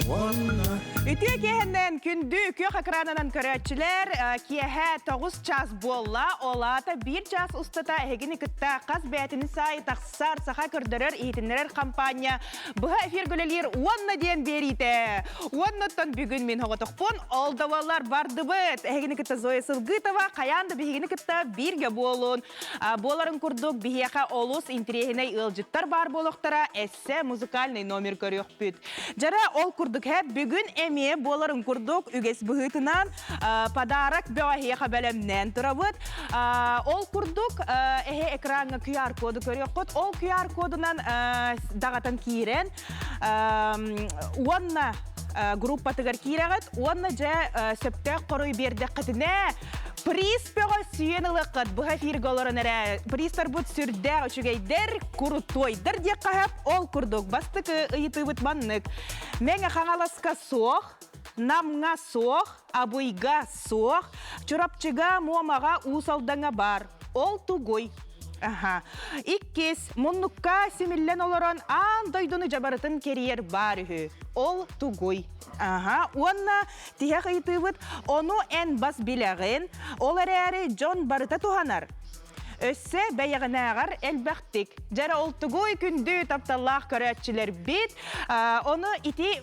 Үтүө киэһэннэн күндү күөх экранынан көрөөччүлэр, киэһэ 9 час буолла. Ол аата биир час устата эһигини кытта хас бээтини саай тахсар саха көрдөрөр иһитиннэрэр хампаанньа быһа эфир үлэлиир уонна диэн биэриитэ. Уоннаттан бүгүн мин оҕотохпун, ол да буоллар бардыбыт. Эһигини кытта Зоя Сылгытова хайаан да биһигини кытта бииргэ буолун. Буоларын курдук биһиэхэ олус интириэһинэй ыалдьыттар баар буолуохтара, эссе музыкальный номер көрүөхпүт. Дьара ол курдук һэ бүгүн эмиэ буоларын курдук үгэс быһыытынан подарок бөҕө эһиэхэ бэлэмнээн турабыт. Ол курдук эһэ экраҥҥа QR-коду көрүөххүт. Ол QR-кодунан даҕатан киирэн уонна группатыгар киирэҕит уонна дьэ сөптөөх хоруй биэрдэххитинэ приз бөҕө сүүйэн ылыаххыт быһа эфиргэ олорон эрэ призтарбыт сүрдээх үчүгэйдэр курутуойдар диэххэ сөп ол курдук бастакы ыйытыыбыт маннык Мэҥэ Хаҥаласка суох Намҥа суох Абыйга суох Чурапчыга Муомаҕа Уус Алдаҥҥа баар ол тугуй Аха. Иккис, муннукка симиллэн олорон аан дойдуну дьабарытын кэрийэр баар үһү. Ол тугуй? Аха. Уонна тиһэх ыйытыыбыт, ону эн бас билэҕин, ол эрээри дьон барыта туһанар. Өссө бэйэҕинээҕэр элбэхтик. Дьэрэ ол тугуй күндү тапталлаах көрөөччүлэрбит. Ону ити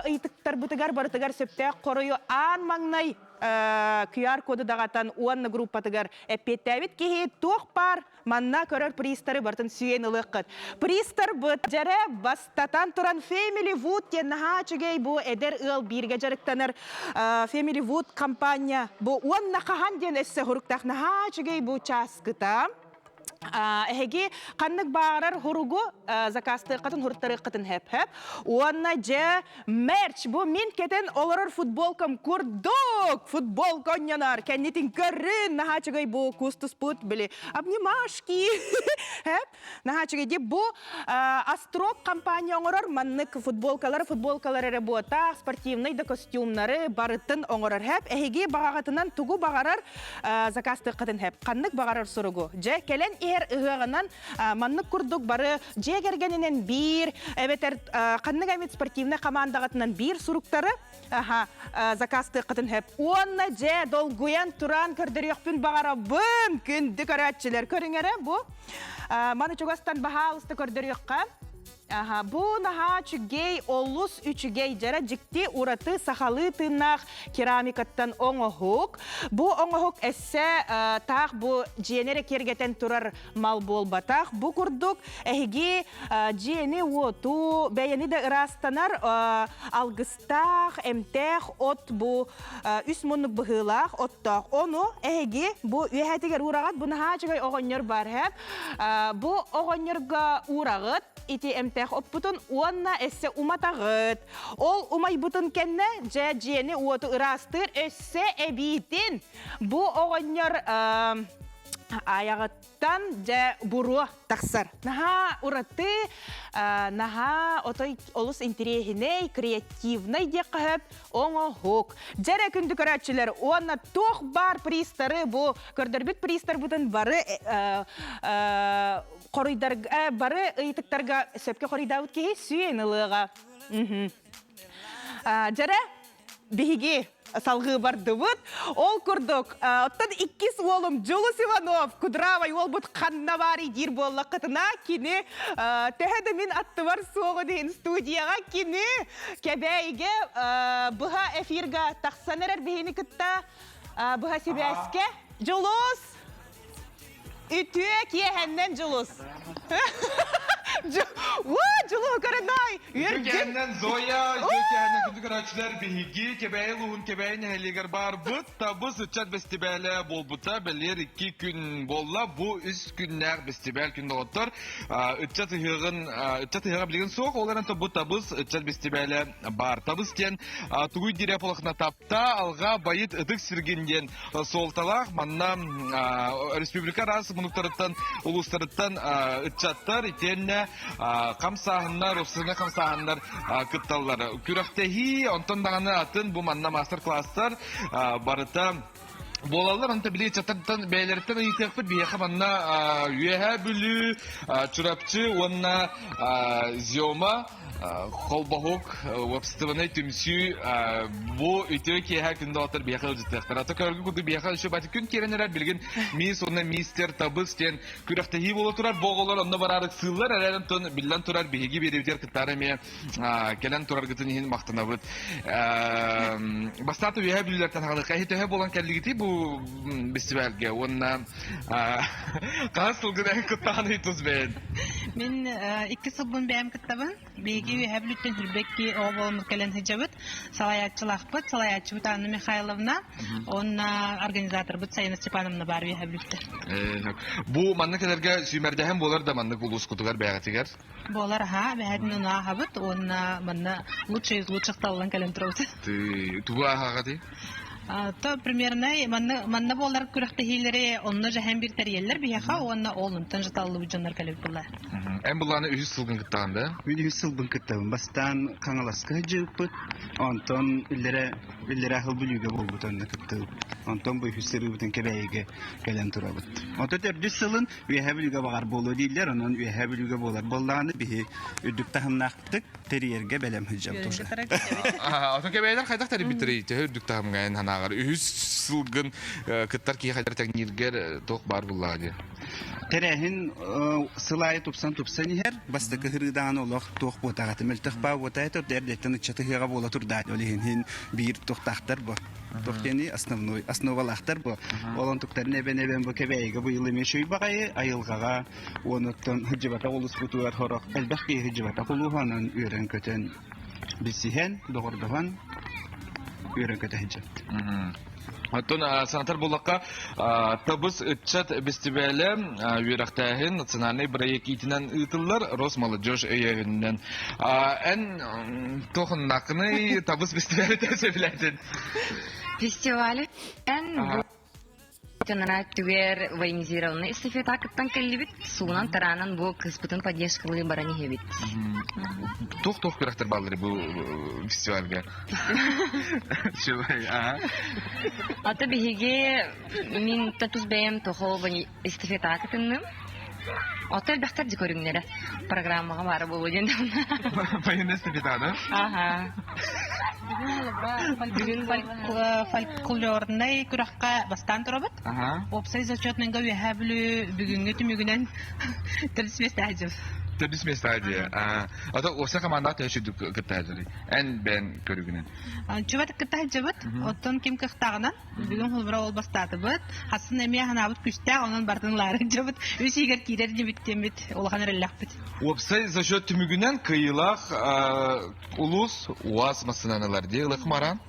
ыйытыктарбытыгар барытыгар сөптөөх хоруйу аан маҥнай QR-коду даҕатан уонна группатыгар эппиэттээбит киһи туох баар манна көрөр призтары барытын сүүйэн ылыаххыт. Призтарбыт дьэрэ бастатан туран Family Wood диэн наһаа үчүгэй бу эдэр ыал бииргэ дьарыктанар Family Wood компания бу уонна хаһан диэн өссө хуруктаах наһаа үчүгэй бу чааскыта. Эһиги ханнык баҕарар хуругу заказтыаххытын хуруттарыаххытын хэп-хэп. Уонна дьэ мерч бу мин кэтэн олорор футболкам курдук футболка онньонор кэннитин көрүн наһаа үчүгэй бу кустуспут били обнимашки хэп наһаа үчүгэй ди бу Астрок компания оҥорор маннык футболкалар футболкалар эрэ буотаах спортивный да костюмнары барытын оҥорор хэп эһиги баҕаҕытынан тугу баҕарар заказтыаххытын хэп ханнык баҕарар суругу дьэ кэлэн иһэр ыһыаҕынан маннык курдук бары дьиэ кэргэнинэн биир эбэтэр ханнык эмит спортивнай хамаандаҕытынан биир суруктары аха заказтыаххытын хэп уонна дьэ долгуйан туран көрдөрүөхпүн баҕарабын күндү көрөөччүлэр көрүҥ эрэ бу маны чугастан баһаалыста көрдөрүөххэ Аха, бу наһаа үчүгэй, олус үчүгэй, дьара дьикти ураты сахалыы тыыннаах керамикаттан оҥоһук. Бу оҥоһук эссе таах бу дьиэни эрэ киэргэтэн турар мал буолбатах. Бу курдук эһиги дьиэни-уоту, бэйэни да ыраастанар алгыстаах, эмтээх от бу үс муннук быһыылаах оттоох. Ону эһиги бу үөһэтигэр уураҕыт, бу наһаа үчүгэй оҕонньор бар һэп. Бу оҕонньорго уураҕыт ити эмтээх оппутун уонна өссө уматаҕыт. Ол умайбытын кэннэ дьэ дьиэни-уоту ыраастыыр өссө эбиитин бу оҕонньор айаҕыттан дьэ буруо тахсар. Наһаа ураты, наһаа отой олус интириэһинэй, креативнай диэххэ сөп оҥоһук. Дьэ эрэ күндү көрөөччүлэр уонна туох баар призтары бу көрдөрбүт призтарбытын бары хоруйдарга бары ыйытыктарга сөпкө хоруйдаабыт киһи сүүйэн ылыаҕа. Дьэрэ биһиги салгыы бардыбыт. Ол курдук, оттон иккис уолум Дьулус Иванов, кудравай уолбут ханна баарый диир буоллаххытына, кини төһө да мин аттыбар суоҕун иһин студияҕа кини Кэбээйигэ быһа эфирга тахсан эрэр биһини кытта быһа сибээскэ. Дьулус! Үтүө киэһэннэн Дьулус! Уа, Дьулуһу көрөнөй! Үтүө киэһэннэн Зоя, үтүө киэһэннэн күндү көрөөччүлэр биһиги Кэбээйи улууһун Кэбээйи нэһилиэгэр баарбыт. Табыс ыччат бэстибээлэ буолбута бэлиэр икки күн буолла. Бу үс күннээх бэстибээл күн доҕоттор. Ыччат ыһыаҕын ыччат ыһыаҕа билигин суох, ол эрэн бу табыс ыччат бэстибээлэ баар. Табыс диэн тугуй дириэ полохна тапта, алға байыт ытык сиргин диэн суолталаах. Манна республика араас мунуктарыттан, улуустарыттан ыччаттар итиэннэ хамсааһыннар, уопсастыбаннай хамсааһыннар кытталлар. Күрэхтэһии, онтон даҕаны атын бу манна мастер-класстар барыта. Буолаллар, онто били ыччаттартан бэйэлэриттэн ыйытыахпыт биһиэхэ манна Үөһээ Бүлүү, Чурапчы уонна Зиома холбоһук уопсастыбаннай түмсүү бу үтүө киэһэ күн доҕоттор биһиэхэ ыалдьыттыахтара. Ата көргү курдук биһиэхэ үчү бати күн киирэн эрэр билигин мисс уонна мистер табыс диэн күрэхтэһии буола турар. Бу оҕолор онно бараары ыксыыллар эрэн онтон биллэн турар биһиги биэриибитигэр кыттаары эмиэ кэлэн тураргытын иһин махтанабыт. Бастаата үөһэ бүлүүлэртэн хаалыахха. Эһи төһө буолан кэллигитий бу бэстибээлгэ уонна хаһыс сылгын эн кыттаҕаный тус бэйэн? Мин икки сылбын бэйэм кыттабын. Биһиги Үөһээ Бүлүүттэн Хүрбэкки оҕо буоламмыт кэлэн сылдьабыт. Салайааччылаахпыт, салайааччыбыт Анна Михайловна уонна организаторбыт Сайына Степановна баар Үөһээ Бүлүүттэн. Бу маннык кэлэргэ сүүмэрдэһэн буолар да маннык улуускутугар бэйэҕитигэр? Буолар аһаа, бэһэтин ону ааһабыт уонна манна лучший из лучших таллан кэлэн турабыт. Тугу ааһаҕытый? То примерно манна манна буолар күрэхтэһиилэри онно дьэһэн бир тэрийэллэр биһиэхэ уонна ол онтон жыталлыбыт дьоннор кэлэбит булла. Эн булааны үһүс сылгын кыттаҕын да? Үһүс сылбын кыттабын. Бастаан Хаҥаласка сылдьыбыппыт, онтон иллэрэ иллэрэ сыл Бүлүүгэ буолбут онно кыттыбыт. Онтон бу үһүс сырыыбытын Кэбээйигэ кэлэн турабыт. Онтон төрдүс сылын Үөһээ Бүлүүгэ баҕар буолуо дииллэр, онон Үөһээ Бүлүүгэ буолар буоллаҕына биһи үрдүк таһымнаахтык тэрийэргэ бэлэм сылдьабыт уже. Отон кэбээйилэр хайдах тэрийбиттэрий? Төһө үрдүк таһымҥа эн санааҕар? Үһүс сылгын кыттар киһи хайдах тэҥнииргэр туох баар буоллаҕа дии? Тэрээһин сыл аайы тупсан-тупсан иһэр. Бастакы ыһырыыдаҕын олох туох буотаҕата мөлтөх баа буотаа турда эрдэттэн ыччат ыһыаҕа буола турда. Ол иһин биир туохтаахтар бу. Туох диэни основной основалаахтар бу. Ол онтуктарын эбэн-эбэн бу Кэбээйигэ быйыл эмиэ үчүгэй баҕайы айылҕаҕа уонуттан сылдьыбатах улууспутугар сорох элбэх киһи сылдьыбатах улууһа онон үөрэн-көтөн билсиһэн, доҕордоһон үөрэн-көтө сылдьабыт. Оттон санатар буоллахха, Табыс ыччат бэстибээлэ үөрэхтээһин национальнай бырайыак иитинэн ыытыллар Росмолодежь өйөөһүнүнэн. Эн туохуннааххыный Табыс бэстибээлэ сөбүлээтин? Фестивали эн бу Тынара түгэр военизированный эстафета кыттан кэллибит. Суунан тараанан бу кыыспытын поддержкалыы баран иһэбит. Туох-туох күрэхтэр бааллар бу фестивальга? Ата биһиги мин тус бэйэм тохо эстафета кытынным. Ото элбэхтэр дьи көрүҥнэрэ программаҕа баара буолуо диэн Военная эстафета, да? Ага. Бүгүн фольклорнай күрэххэ бастаан турабыт. Уопсай зачетныйга Үөһээ Бүлүү бүгүҥҥү түмүгүнэн төрдүс миэстэ сылдьабыт. Төрдүс миэстэ дии. Ото уопсай командаҕа төһө сүрдүк кытта сылдьарый? Эн бэйэн көрүгүнэн. Чубат кытта сылдьабыт. Оттон ким кыахтааҕынан бүгүн холобура ол бастаатыбыт. Хассын эмиэ ханаабыт күстээх, онон бартын ылаары сылдьабыт. Үс иһигэр киирэр дибит диэммит улахан эрэллээхпит. Уопсай зачет түмүгүнэн кыайыылаах улуус УАЗ массыынаны ылар дии ылык маран.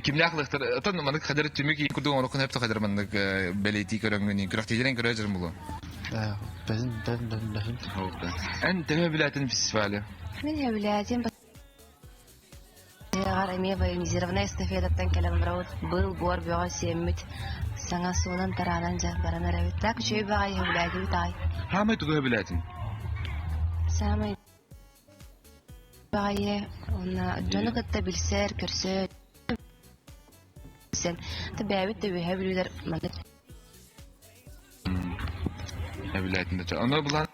Кимнээх ылыктар отон маннык хадыр түмүк курдук оҥороххун сөп хадыр маннык бэлиэтии көрөҥҥүн күрэхтиилэрин көрө дьарым булу. Эн төһө билээтин фестивали? Мин сөбүлээтим эмиэ военизированная эстафетаттан кэлэн барабыт. Быыл буор бөҕө сиэммит саҥа суунан тараанан дьэ баран эрэбит. Так үчүгэй баҕайы сөбүлээтибит аай. Хаамай тугу сөбүлээтиҥ? Саамай баҕайы уонна дьону кытта билсэр, көрсөр бэйэбит да үөһээ бүлүүлэр маннык Эбилээтин да Ону булан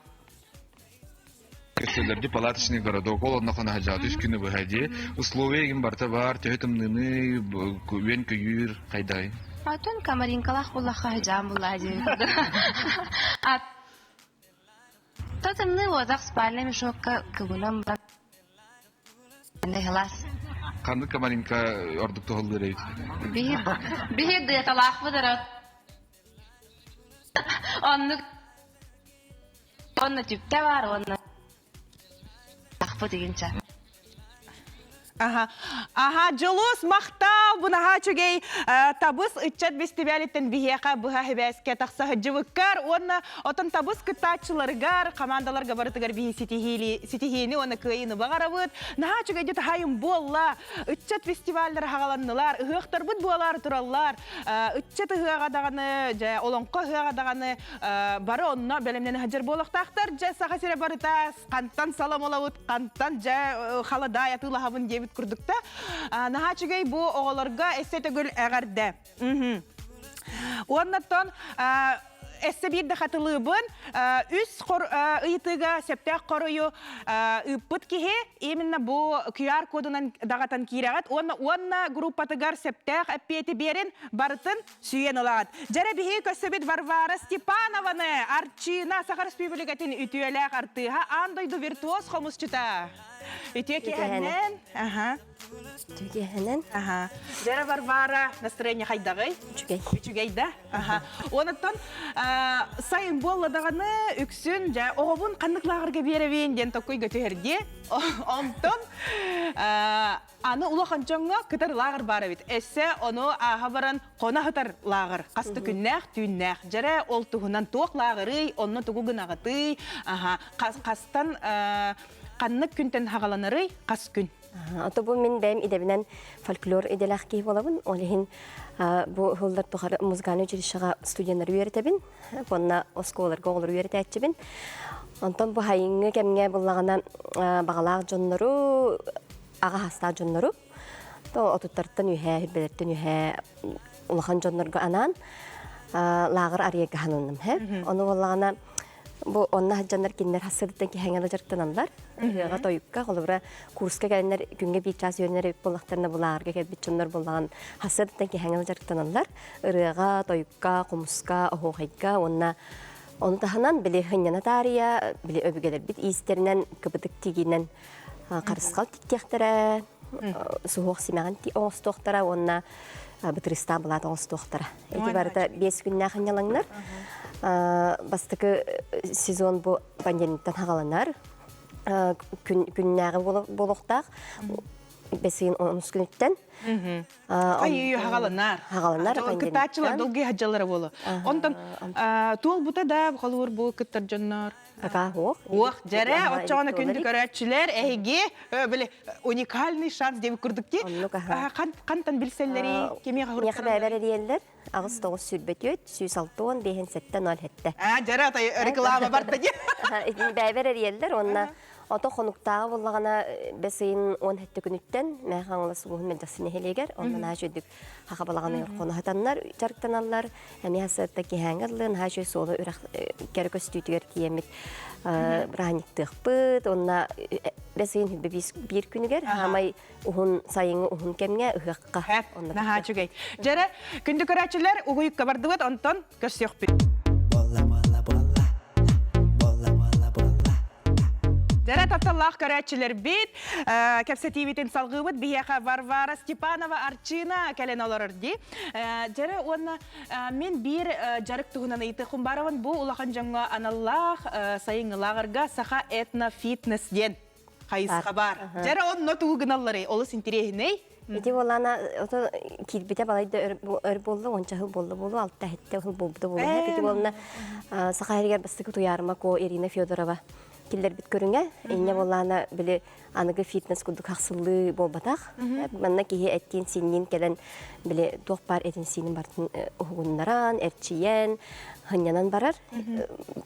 көстөлөрдү палаточный городок ол онно хонаһадьаат үс күнү быһа дии условия игин барыта бар төһө тымныыны үөн көйүүр хайдай Атын камаринкалаах буллахха хадьаан буллаа дии. Тымныы уотах спальный мешокка кыбынан баран Хылаас. Ханнык камаринка ордук туһаллыыр эбит? Биһи биһи дыаталаахпыт эрэ. Оннук онно түптэ бар уонна ахпыт игинчэ. Аха. Аха, Дьулус махтал! Махтал бу наһаа үчүгэй табыс ыччат бэстибээлиттэн биһиэхэ быһа хибээскэ тахса сылдьыбыккар уонна отон табыс кыттааччыларыгар командаларга барытыгар биһи ситиһиини уонна кыайыыны баҕарабыт. Наһаа үчүгэйдик таһайым буолла. Ыччат фестиваллара хаҕаланнылар, ыһыахтарбыт буолаар тураллар. Ыччат ыһыаҕа даҕаны, дьэ олоҥхо ыһыаҕа даҕаны бары онно бэлэмнэнэ сылдьар буолуохтаахтар. Дьэ Саха сирэ барыта хантан салам ылабыт, хантан дьэ халадаай атыылаһабын диэбит курдукта. Наһаа үчүгэй бу оҕолорго эссе төгүл эҕэрдэ. Уоннаттан эссе биир да хатылыыбын үс ыйытыыга сөптөөх хоруйу ыыппыт киһи именно бу QR кодунан даҕатан киирэҕит уонна уонна группатыгар сөптөөх эппиэти биэрин барытын сүүйэн ылаҕыт. Дьэрэ биһиги көрсөбүт Варвара Степанованы, Арчина, Саха Республикатын үтүөлээх артыыһа, аан дойду виртуоз хомусчута. Үтүө киэһэнэн. Аха. Үтүө киэһэнэн. Аха. Дьэрэ Варвара, настроение хайдаҕый? Үчүгэй. Үчүгэй да? Аха. Онуттан сайын буолла даҕаны үксүн дьэ оҕобун ханнык лааҕырга биэрэбин диэн токкуйга түһэрдиэ. Онтон Аны улахан дьоҥҥо кытар лааҕыр баар эбит. Эссе ону ааһа баран хоно сытар лааҕыр. Хаста күннээх, түүннээх. Дьэрэ ол туһунан туох лааҕырый, онно тугу гынаҕытый, аха, хастан ханнык күнтэн хаҕаланарый, хас күн? Ото бу мин бэйэм идэбинэн фольклор идэлээх киһи буолабын. Ол иһин бу сыллар тухары музыкальнай училищеҕа студеннары үөрэтэбин. Уонна оскуолаларга оҕолору үөрэтээччибин. Онтон бу хайыҥҥы кэмҥэ буллаҕына баҕалаах дьоннору аҕа хастаах дьоннору то отуттартан үһээ хүрбэлэртэн үһээ улахан дьоннорго анаан лааҕыр арыйарга хананным һэ ону буоллаҕына бу онно сылдьаннар кинилэр хассырыттан киһэҥэ дьарыктаналлар ырыаҕа тойукка холобура курска кэлэннэр күҥҥэ биир чаас үөрэнэр эбит буоллахтарына бу лааҕырга кэлбит дьоннор буоллаҕын хассырыттан киһэҥэ дьарыктаналлар ырыаҕа тойукка хомуска оһуохайга уонна ону таһынан били сынньана таарыйа били өбүгэлэрбит иистэринэн кыбытык тигинэн харысхал тиктиэхтэрэ, суһуох симэҕин оҥостуохтара уонна бытырыстаах былаат оҥостуохтара. Ити барыта биэс күннээх ынньалаҥнар. Бастакы сезон бу понедельниктан хаҕаланар. Күннээҕи буолуохтаах. Бэсиин онус күнүттэн. Ай хаҕаланар. Хаҕаланар. Кыттааччылар долгуй хаджалара буолу. Онтон туолбута да холуур бу кыттар дьоннор. Пока уох. Уох, дьэрэ, оччоҕуна күндү көрөөччүлэр, эһиги били уникальный шанс диэбит курдук ди. Хантан билсэллэри, кимиэхэ Миэхэ бэйэбэр эрийэллэр. 8 9 сүүрбэ 160 5 7 0 7. А, дьэрэ, атай реклама барда ди. Бэйэбэр эрийэллэр уонна ото хонуктааҕы буллаҕына бэс ыйын 17 күнүттэн Мэхэ Хаҥалас улууһун Мэлдьэхси нэһилиэгэр онно наһаа үчүгдүк хаха балаҕаныгар хоно дьарыктаналлар. Эмиэ сырта киһээҥҥэ дылы наһаа үчүгэй суолу үрэх кэрэ көстүүтүгэр тиийэммит бырааһынньыктыахпыт. Уонна бэс ыйын хүрбэ биир күнүгэр хаамай уһун сайыҥҥы уһун кэмҥэ ыһыахха. Наһаа үчүгэй. Дьэрэ, күндү көрөөччүлэр, угуйукка бардыбыт, онтон көрсүөхпүт. Дьэрэ тапталлаах көрөөччүлэрбит, кэпсэтиибитин салгыыбыт биһиэхэ Варвара Степанова Арчина кэлэн олорор дии. Дьэрэ уонна мин биир дьарык туһунан ыйытыахпын баарабын бу улахан дьоҥҥо аналлаах сайыҥҥы лааҕырга саха этно-фитнес диэн хайысха баар. Дьэрэ онно тугу гыналларый? Олус интириэһинэй. Ити буоллаана ото киирбитэ балайда өр буолла, уонча сыл буолла буолуо, алта сэттэ сыл буолбута буолуо. Ити буолна Саха сиригэр бастакы Туйаарыма Ко Ирина Федорова киллэрбит көрүҥэ. Инньэ буоллаана били аныгы фитнес курдук хахсыллыы буолбатах. Манна киһи эттиин-сиинниин кэлэн били туох баар этин-сиинин барытын уһугуннаран, эрчийэн, сынньанан барар.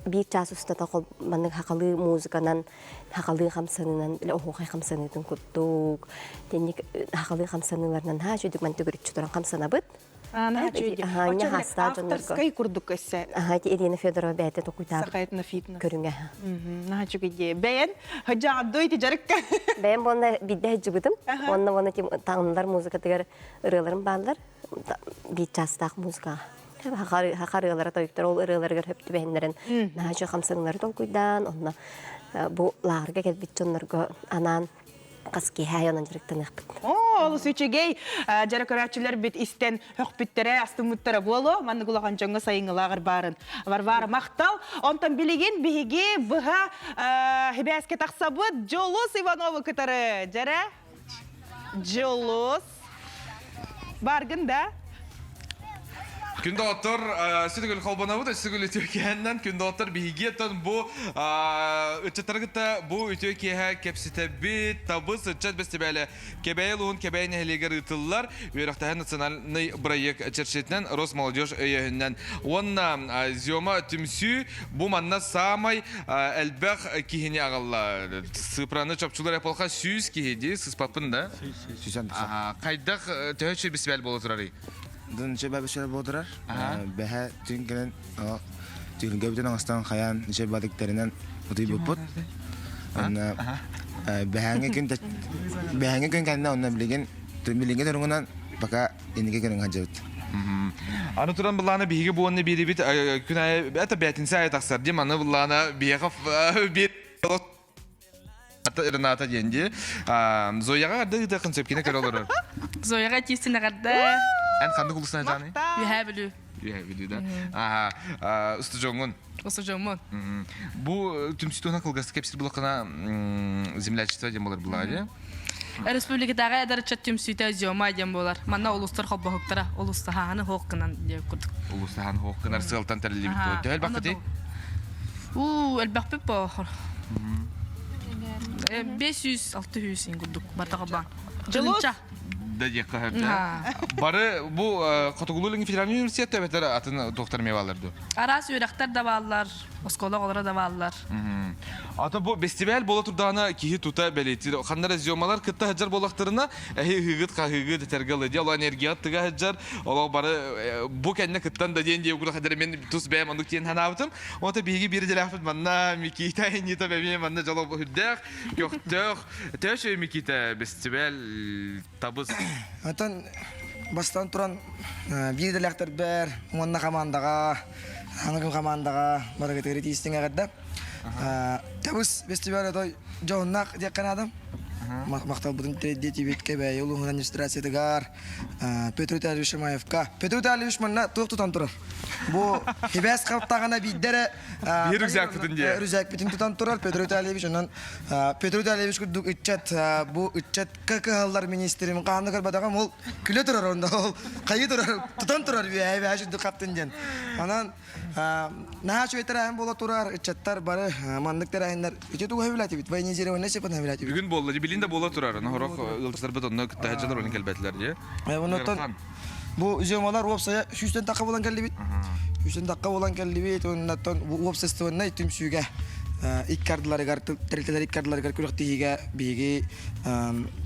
Биир чаас устата маннык хахалыы музыканан хахалыы хамсанынан били оһуохай хамсаныытын курдук тинник хахалыы хамсаныыларынан haa үчүгдүк ман төгүрүччү туран хамсанабыт Аанньа хаастаах дьоннорго авторскай курдук өссө аха ити Ирина Федорова бэйэтэ токуйтаабыт Сахаэтна фитнес көрүҥэ наһаа үчүгэй бэйэн хыдьаҕаддуй ити дьарыкка бэйэм буонна биирдэ сылдьыбытым уонна уонна таҥнылар музыкатыгар ырыаларым бааллар биир чаастаах музыкаҕа Саха ырыалара тойуктар ол ырыаларыгар хөп түбэһиннэрэн наһаа үчүгэй хамсаныылары толкуйдаан онно бу лааҕырга кэлбит дьоннорго анаан хас киэһэ онон дьарыктаныахпыт. Оо, олус үчүгэй дьара көрөөччүлэрбит истэн хөхпүттэрэ, астыммыттара буолуо. Маннык улахан дьоҥҥо сайыҥҥы лааҕыр баарын. Варвара махтал. Онтон билигин биһиги быһа хибээскэ тахсабыт Дьулус Ивановы кытары. Дьэрэ? Дьулус. Бааргын да? Күн доҕоттор, сүтүгүл холбонобут, өссүгүл үтүө киэһэннэн күн доҕоттор биһиги оттон бу ыччаттары кытта бу үтүө киэһэ кэпсэтэбит. Табыс ыччат бэстибээлэ Кэбээйи улууһун Кэбээйи нэһилиэгэр ыытыллар үөрэхтээһин национальнай бырайыак чэрчитинэн Росмолодежь өйөһүнэн уонна Зема түмсүү бу манна саамай элбэх киһини аҕалла. Сыпраны чопчулар эполха 100 киһи дии, сыспаппын да? Хайдах төһө үчүгэй бэстибээл буола турарый? Дын үчүгэй бэстибээл буола турар. Бэһэ түн кэлэн түһүлгэ бүтэн оҥостон хайаан үчүгэй бадыктарынан утуйбуппут. Онно бэһээҥҥи күн бэһээҥҥи күн кэннэ онно билигин билиҥҥи туругунан пока инники күнүн сылдьабыт. Аны туран былаана биһиги буонна биэрибит күн аайы это бээтинсэ аайы тахсар дим аны былаана биһиэхэ биир Рената диэн дии. Зояҕа эрдэ ыытыаххын сөп, кини көрө олорор. Зояҕа тиистин эҕэрдэ. Эн ханнык улуустан Жаный? Үһээ Бүлүү. Үһээ Бүлүү да. Аха, устудьоҥҥун. Устудьоҥмун. Бу түмсүү туһунан кылгастык кэпсиир булаххына землячество диэн буолар булаа дии. Республикатааҕы эдэр ыччат түмсүүтэ Зёма диэн буолар. Манна улуустар холбоһуктара улуустаһааны хоох гынан диэн курдук. Улуустаһааны хоох гынар сыалтан тэриллибит дуо? Төһө элбэхпитий? Уу, элбэхпит бо. 500-600 ин курдук бартаҕа баар. Дьулус! Да диэххэ сөп да. Бары бу Хотугулуу-Илиҥҥи федеральный университет эбэтэр атын туохтар эмиэ бааллар дуо? Араас үөрэхтэр да бааллар, оскуола оҕолоро да бааллар. Ата бу бэстибээл буола турдаҕына киһи тута бэлиэтиир. Ханна эрэ зёмалар кытта сылдьар буоллахтарына, эһи ыһыыгыт хаһыыгыт этэргэ ылы дии, ол энергияҕыт тыга сылдьар, олох бары бу кэннэ кыттан да диэн диэ курдук мин тус бэйэм оннук диэн санаабытым. Ота биһиги биир идэлээхпит манна Микита Нита эмиэ манна дьоло үрдээх, көхтөөх. Төһө Микита бэстибээл табыс. Оттон бастан туран биир идэлээхтэрбэр уонна хамаандаҕа, аныгы күн хамаандаҕа барыгытыгар итиистиҥ эҕэрдэ. Табыс фестиваль отой дьоһуннаах диэххэ наада. Махталбытын тиэрдиэтибит Кэбээйи улууһун администрациятыгар, Петр Витальевич Шамаевка. Петр Витальевич манна туох тутан турар? Бу хибээс халтаҕына биирдэ эрэ Биир рюкзакпытын дии. Рюкзакпытын тутан турар Петр Витальевич. Онон Петр Витальевич курдук ыччат бу ыччатка кыһаллар министрим хаанны көрбөтөҕүм ол күлэ турар онно ол хайыы турар тутан турар үөһэ үөһэ сүрдүк хаптын диэн. Онон наһаа үчүгэй тэрээһин буола турар ыччаттар бары маннык тэрээһиннэр ити тугу сөбүлээтибит военизированный сепаны сөбүлээтибит. Бүгүн буолла билин да буола турар. Онно ыалдьыттарбыт онно кытта сылдьалар онно кэлбэтилэр дии. Оннуттан бу зёмалар уопсайа сүүстэн тахха буолан кэллибит. Сүүстэн тахха буолан кэллибит. Оннуттан уопсастыбаннай түмсүүгэ икки ардыларыгар тэрилтэлэр икки ардыларыгар күрэхтэһиигэ биһиги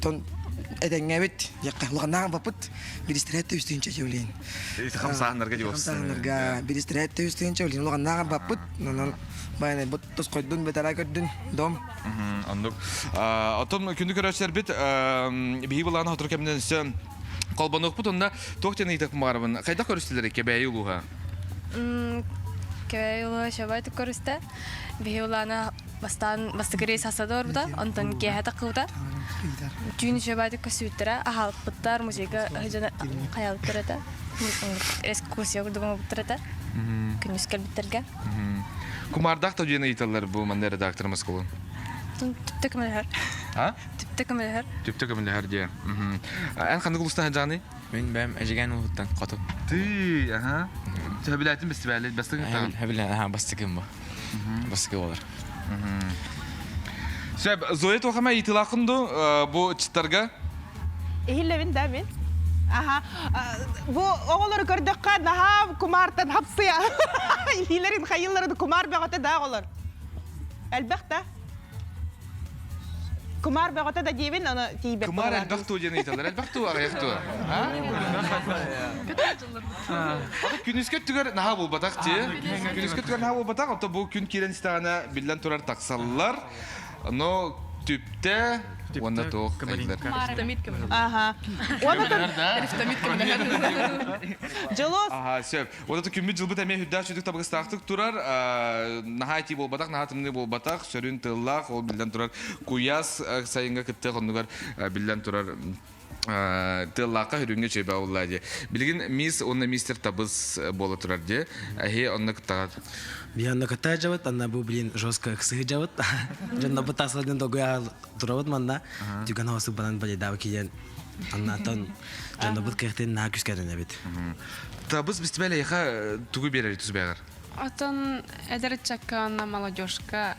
тон этэҥҥэбит диэххэ улаханнаах баппыт биристэрээт үстүнчэ чэвлин хамсааһыннарга хамсааһыннарга биристэрээт үстүнчэ чэвлин улаханнаах баппыт онон баянай бут тус койдун бэтэрээ көрдүн дом Оннук. Оттон күндү көрөөччүлэрбит биһиги былааны сотору кэминэн өссө холбонуохпут онно туох диэн ыйытык баарбын хайдах көрүстүлэр Кэбээйи улууһа? Кэбээйи улууһа шабай көрүстэ. Биһи улаана бастаан бастакы рейс хасада барбыта, онтон киэһэ таххыбыта. Түүн шабай көстүбүттэрэ, аһаалпыттар, музейга сылдьан хайалыттар этэ. Экскурсия курдук оҥорбуттар этэ. Күнүс кэлбиттэргэ. Кумаардаах да диэн ыйыталлар бу манна редактор Москвалын. Түптэ көмөлөһөр. А? Түптэ көмөлөһөр. Түптэ көмөлөһөр диэ. Эн ханнык улуустан сылдьаҕыный? Мин бэйэм Эдьигээн улууһуттан хоту. Тыы, аха. Сөбүлээтин бэстибээли бастыҥ ыттаҕын. Сөбүлээн, аха, бастакым бу. Бастакы буолар. Сөп, Зоя туохама ыйытыылааххын дуу бу ыччаттарга? Иһиллэбин да мин. Аха. Бу оҕолору көрдөххө наһаа кумаартан хапсыйа. Илиилэрин хайыыларын кумаар бөҕөтө да оҕолор. Элбэх да. Кумаар бөҕөтө да диэбин, аны тиийбэт Кумаар элбэх туу диэн ыйыталлар. Элбэх туу, аҕыйах туу. Күнүскэ өттүгэр наһаа буолбатах дии. Күнүскэ өттүгэр наһаа буолбатах, ото бу күн киирэн истэҕинэ биллэн турар тахсаллар. Но түптэ уонна туох айыллар. Аха. Дьолуос. Аха, сөп. Вот это күммүт дьылбыт эмиэ үрдээх сүдүк табыгастаахтык турар. Наһаа итии буолбатах, наһаа тымныы буолбатах, сөрүн тыллаах, ол биллэн турар куйаас сайыҥҥа кыттыах оннугар биллэн турар тыаллаахха үрүҥҥэ үчүгэй бауллаа дии. Билигин мисс уонна мистер табыс буола турар дии. Эһи онно кыттаҕат. Би онно кытта дьабыт, анна бу блин жестко ыксыы дьабыт. Дьонно бу тасладын догуя турабыт манна. Түгэн хосук банан балидабы киен. Аннатан дьоннобут кыахтын наһаа күскэрин эбит. Табыс бистибэл эйиэхэ тугу биэрэр тус бэҕэр? Отон эдэр ыччакка уонна молодежка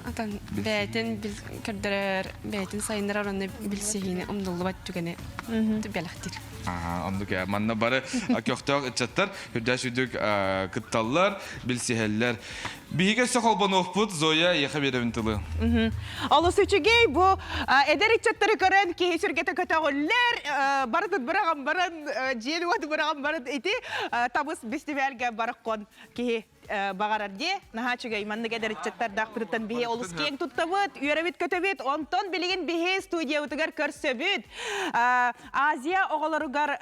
Отон бэйэтин көрдөрөр, бэйэтин сайыннарар уонна билсиһиини умнуллубат түгэни бэлэхтиир. Оннук ээ. Манна бары көхтөөх ыччаттар үрдээх сүдүк кытталлар, билсиһэллэр. Биһиги өссө холбонуохпут, Зоя, эйиэхэ биэрэбин тылы. Олус үчүгэй бу эдэр ыччаттары көрөн киһи сүргэтэ көтөҕүллэр, барытын быраҕан баран, дьиэни уоту быраҕан баран ити табыс бэстибээлгэ барыккон киһи баҕарар дии. Наһаа үчүгэй маннык эдэр ыччаттардаахпытыттан биһи олус киэҥ туттабыт, үөрэбит көтөбүт. Онтон билигин биһи студиябытыгар көрсөбүт. Азия оҕолоругар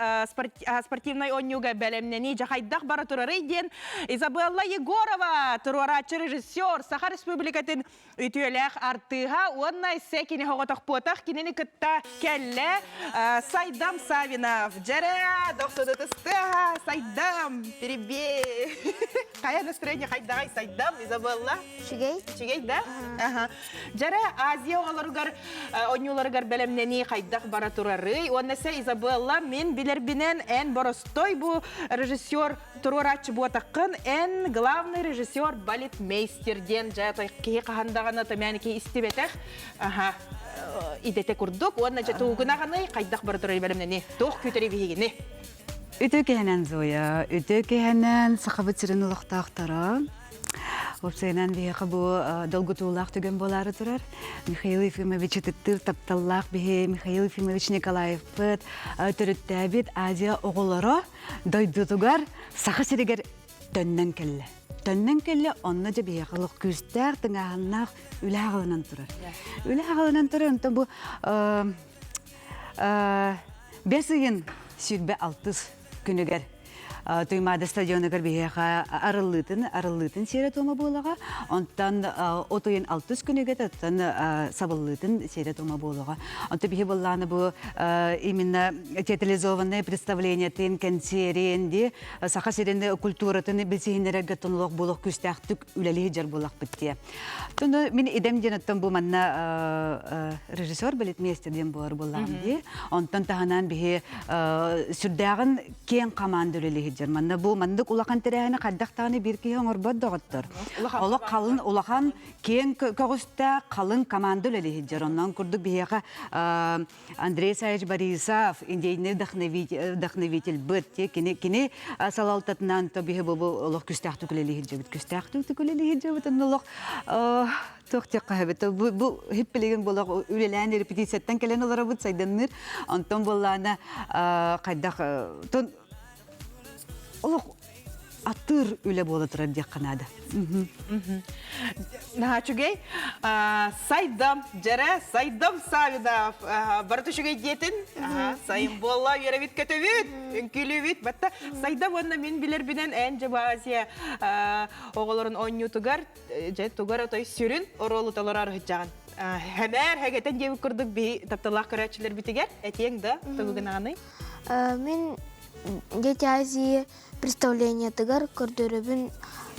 спортивнай оонньууга бэлэмнэнии дьахайдах бара турарый диэн Изабелла Егорова, туруорааччы режиссер, Саха Республикатын үтүөлээх артыыһа уонна иссе кини хоҕотохпуотах кинини кытта кэллэ Сайдам Савинов. Дьэрэ, дохсудутустыаха, Сайдам, перебей. Хайа настроение хайдаҕай Сайдам, Изабелла? Үчүгэй. Үчүгэй да? Аха. Дьэрэ, Азия оҕолоругар оонньууларыгар бэлэмнэнии хайдах бара турарый? Уонна сэ Изабелла, мин билэрбинэн эн боростой бу режиссер туруорааччы буотаххын, эн главный режиссер балетмейстер диэн дьэ киһи хаһан даҕаны томян киһи истибэтэх аха идэтэ курдук уонна дьэ туугунаҕыный хайдах бара турар бэлэмнэни туох күүтэри биһигини Үтүө киһинэн Зоя, үтүө киһинэн Сахабыт сирин олохтоохторо. Уопсайынан биһиэхэ бу долгутуулаах түгэн буолаары турар. Михаил Ефимович ытыктыыр тапталлаах биһи Михаил Ефимович Николаевпыт төрүттээбит Азия оҕолоро дойдутугар Саха сиригэр төннөн кэллэ. Төннөн кэллэ, онно дьэ биһиэхэ олох күүстээх, тыҥааһыннаах үлэ аҕалынан турар. Үлэ аҕалынан турар, онтон бу бэс ыйын 26 күнүгэр Туймаада стадионугар биһиэхэ арыллыытын арыллыытын сиэрэ-туома буолаҕа. Онтон от ыйын алтыс күнүгэр оттон сабыллыытын сиэрэ-туома буолуоҕа. Онто биһи буоллааны бу именно театрализованное представлениетын, кэнсиэрин ди Саха сирин культуратын билсиһиннэрэргэ тонолох буолуох күүстээхтик үлэлии дьар буолахпыт дии. Тону мин идем диэн оттон бу манна режиссер балетмейстер диэн буолар буоллаҕым дии. Онтон таһынан биһи сүрдээҕин киэҥ хамаанда үлэлиһи Манна бу маннык улахан тэрээһини хайдах даҕаны биир киһи оҥорбот доҕоттор. Олох халын улахан киэҥ көҕүстээх халыҥ команда үлэлиһи Оннон курдук биһиэхэ Андрей Саевич Борисов идейный вдохновитель быт кини кини салалтатынан то биһи бу олох күстээхтик үлэлиһи күстээхтик үлэлиһи дьыбыт олох туох диэххэ бу бу хиппилигин буолах үлэлээн репетицияттан кэлэн олоробут сайданныыр онтон буоллаана хайдах тон олох аттыыр үлэ буола турар диэххэ наада. Наһаа үчүгэй. Сайдам, дьэрэ, Сайдам Савинов. Барыт үчүгэй диэтин. Сайын буолла, үөрэбит көтөбүт, үҥкүүлүүбүт. Батта Сайдам уонна мин билэрбинэн эн дьэ Азия оҕолорун оонньуутугар дьэ тугар отой сүрүн оруолу толорор ыһыдьаҕын. Хэмээр хэгэтэн диэбит курдук би тапталлаах көрөөччүлэрбитигэр этиэҥ да тугу гынаҕыный? Мин Дети Азии представлениетыгар көрдөрөбүн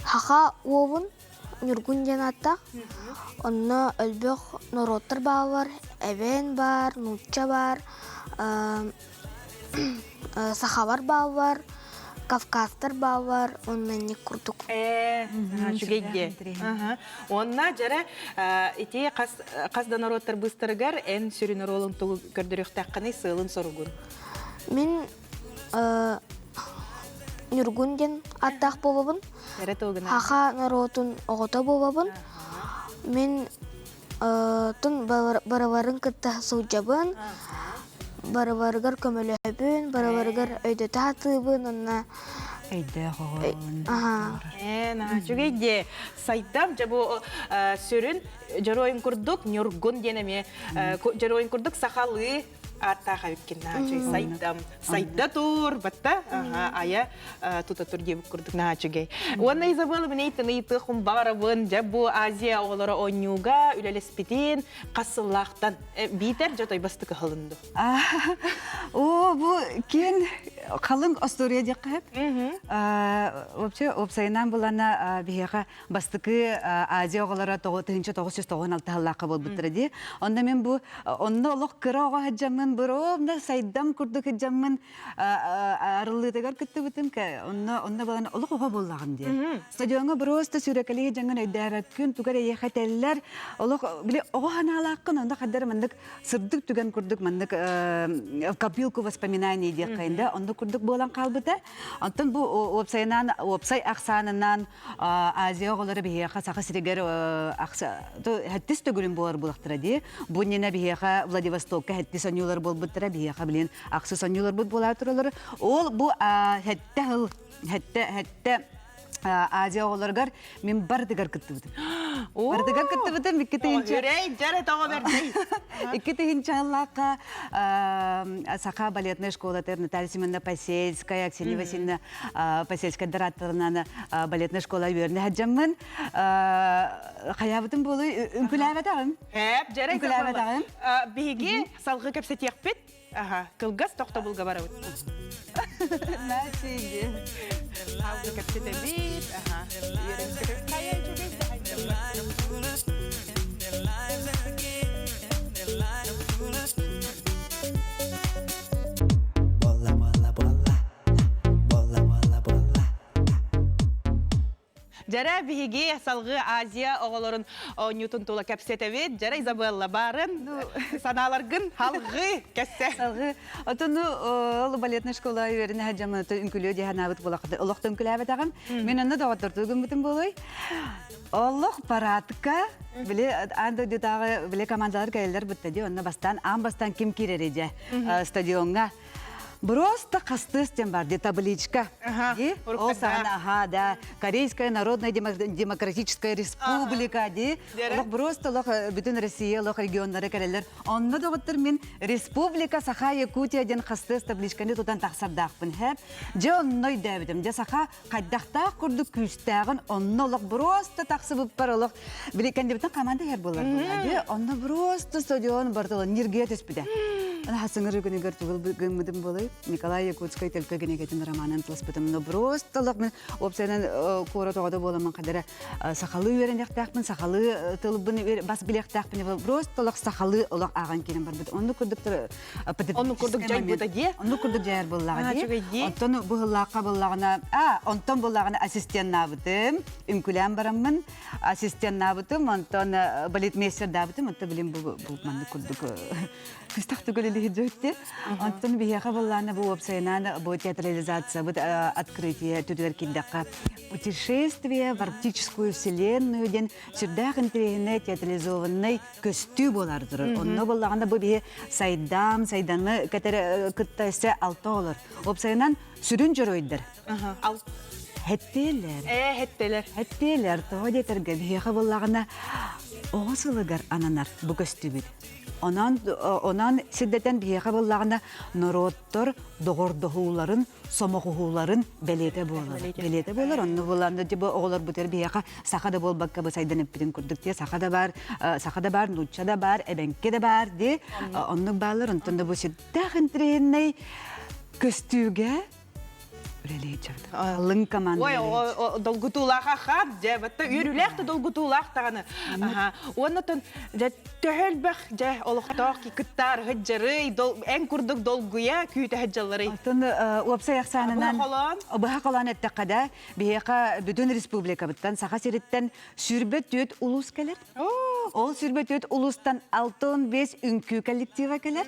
Хаха уобун Ньургун диэн ааттаах. Онно элбэх норуоттар бааллар. Эбээн баар, нуучча баар, сахалар бааллар, кавказтар бааллар уонна инник курдук. Ээ, үчүгэй диэ. Уонна дьэрэ ити хас хас да норуоттар быыстарыгар эн сүрүн оруолун тугу көрдөрүөхтээххиний сыалын-соругун? Мин Ньургун диэн ааттаах буолабын. Саха норуотун оҕото буолабын. Мин тун барыларын кытта сылдьабын, барыларыгар көмөлөһөбүн, барыларыгар өйдөтө сатыыбын уонна Өйдөөх оҕоҕун. Ээ, наһаа үчүгэй дии. Сайдам дьэ бу сүрүн дьоруойун курдук Ньургун диэн эмиэ дьоруойун курдук сахалыы ааттаах эбиккин наачый сайдам сайда тур батта ая тута тур диэбит курдук наачыгай уонна Изабелла минейтен ыйытыахум баҕарабын дьэ бу Азия оҕолоро оонньууга үлэлэспитин хас сыллаахтан биитэр дьэ тойбастык ыһылынду Оо, бу киэн. Халыҥ остуоруйа диэххэ сөп. Вообще, уопсайынан булана биһиэхэ бастакы Азия оҕолоро 1996 сыллаахха буолбуттара дии. Онно мин бу онно олох кыра оҕо сылдьаммын, боруобна сайдам курдук сылдьаммын арыллыытыгар кыттыбытым. Онно онно балан олох оҕо буоллаҕым дии. Стадиоҥҥа просто сүүрэкэлии дьаҥын өйдөөбөккүн, тугар эйиэхэ этэллэр. Олох били оҕо санаалааххын, онно хаддар маннык сырдык түгэн курдук маннык копилку воспоминаний диэххэйин да оннук курдук буолан хаалбыта. Онтон бу уопсайынан уопсай ахсаанынан Азия оҕолоро биһиэхэ Саха сиригэр хэттис төгүлүн буолар буолахтара дии. Бу иннинэ биһиэхэ Владивостокка хэттис онньуулар буолбуттара, биһиэхэ билин ахсыс онньууларбыт буолаа тураллар. Ол бу хэттэ хыл хэттэ хэттэ Азия оҕолоругар мин барытыгар кыттыбытым. Барытыгар кыттыбытым икки тыһыынча... Үрэй, дьэрэ тоҕо бэрдэй. Икки тыһыынчалаахха Саха балетная школатыгар Наталья Семеновна Посельская, Ксения Васильевна Посельская аттарынан балетная школа үөрэнэ сылдьаммын хайаабытым буолуй үҥкүлээбэтэҕим. Эп, дьэрэ Үҥкүлээбэтэҕим. Биһиги салгыы кэпсэтиэхпит. Аха, кылгас тохтобулга барабыт. Нафиги. Салгыы кэпсэтэбит. Аха. Хайа үчүгэй Дьэрэ биһиги салгыы Азия оҕолорун оонньуутун тула кэпсэтэбит. Дьэрэ Изабелла баарын санааларгын халҕыы кэссе. Салгыы. Отон ол балетная школа үөрэнэ сылдьаммын үҥкүлүө дии санаабыт буолаххыт олохтон үҥкүлээбэтэҕим. Мин онно доҕоттордуу гыммытым буолуой. Олох парадка били аан дойдутааҕы били командалар кэлэллэр бытта дии онно бастаан аан бастаан ким киирэрий дьэ стадиоҥҥа Просто хастыыс диэн бар, де табличка. Ди, ол саҕана, аха, да, Корейская Народная Демократическая Республика, ди. Олох просто олох бүтүн Россия олох регионнары кэлэллэр. Онно доҕоттор мин Республика Саха Якутия диэн хастыыс табличканы тутан тахсардаахпын, хэп. Дьэ онно өйдөөбүтүм. Дьэ саха хайдахтаах курдук күүстээҕин онно олох просто тахсыбыппар олох били кэннибиттэн команда иһэр буолар буолла онно просто стадион барыта ньиргийэ түспүтэ хасыҥыр күнүгэр тугул гыммытым буолай Николай Якутскай төлкө кинигэтин романын тылыспытым но просто олох мин уопсайынан куорат оҕото буоламмын хадара сахалыы үөрэниэхтээхпин сахалыы тылбын бас билиэхтээхпин просто олох сахалыы олох ааҕан киирэн барбыт оннук курдук Оннук курдук дьайбыта дии. Оннук курдук дьайар буоллаҕа дии. Онтон быһыллаахха буоллаҕына, а, онтон буоллаҕына ассистеннаабытым, үҥкүлээн бараммын ассистеннаабытым, онтон балетмейстердаабытым, онтон билим бу бу маннык курдук кыстах түгөлүлү дьөттү. Онтон биһиэхэ буоллаана бу уопсайынан бу театрализациябыт открытие түтүгэр киирдэххэ путешествие в арктическую вселенную диэн сүрдээх интэриэһинэй театрализованный көстүү буолар турар. Онно буоллаҕына бу биһи сайдам, сайданы кэтэр кытта өссө алта олор. Уопсайынан сүрүн дьоруойдар. Хэттиэлэр. Ээ, хэттэлэр. Хэттиэлэр. Тоҕо диэтэргэ биһиэхэ буоллаҕына оҕо сылыгар ананар бу көстүүбүт. Онон, онон сирдэтэн биһиэхэ буоллаҕына норуоттар доҕордоһууларын сомоҕоһууларын бэлиэтэ буолар. Бэлиэтэ буолар. Онно буолан бу оҕолорбутугар биһиэхэ саха да буолбакка бу сайдан эппитин курдук дии саха да баар, саха да баар, нуучча да баар, эбэҥки да баар дии. Оннук бааллар. Онтон да бу сүрдээх интэриэһинэй көстүүгэ үлэлиир Алын команда. Ой, долгутуулаах ахаат, дьэ, батта үөрүүлээх да долгутуулаах даҕаны. Уонна тон дьэ төһө элбэх дьэ олохтоох кыттаар сылдьарый, эн курдук долгуйа күүтэ сылдьалларый? Оттон уопсай ахсаанынан быһа холоон эттэххэ да, биһиэхэ бүтүн республикабыттан Саха сириттэн 24 улуус кэлэр. Ол 24 улуустан 65 үҥкүү коллектива кэлэр.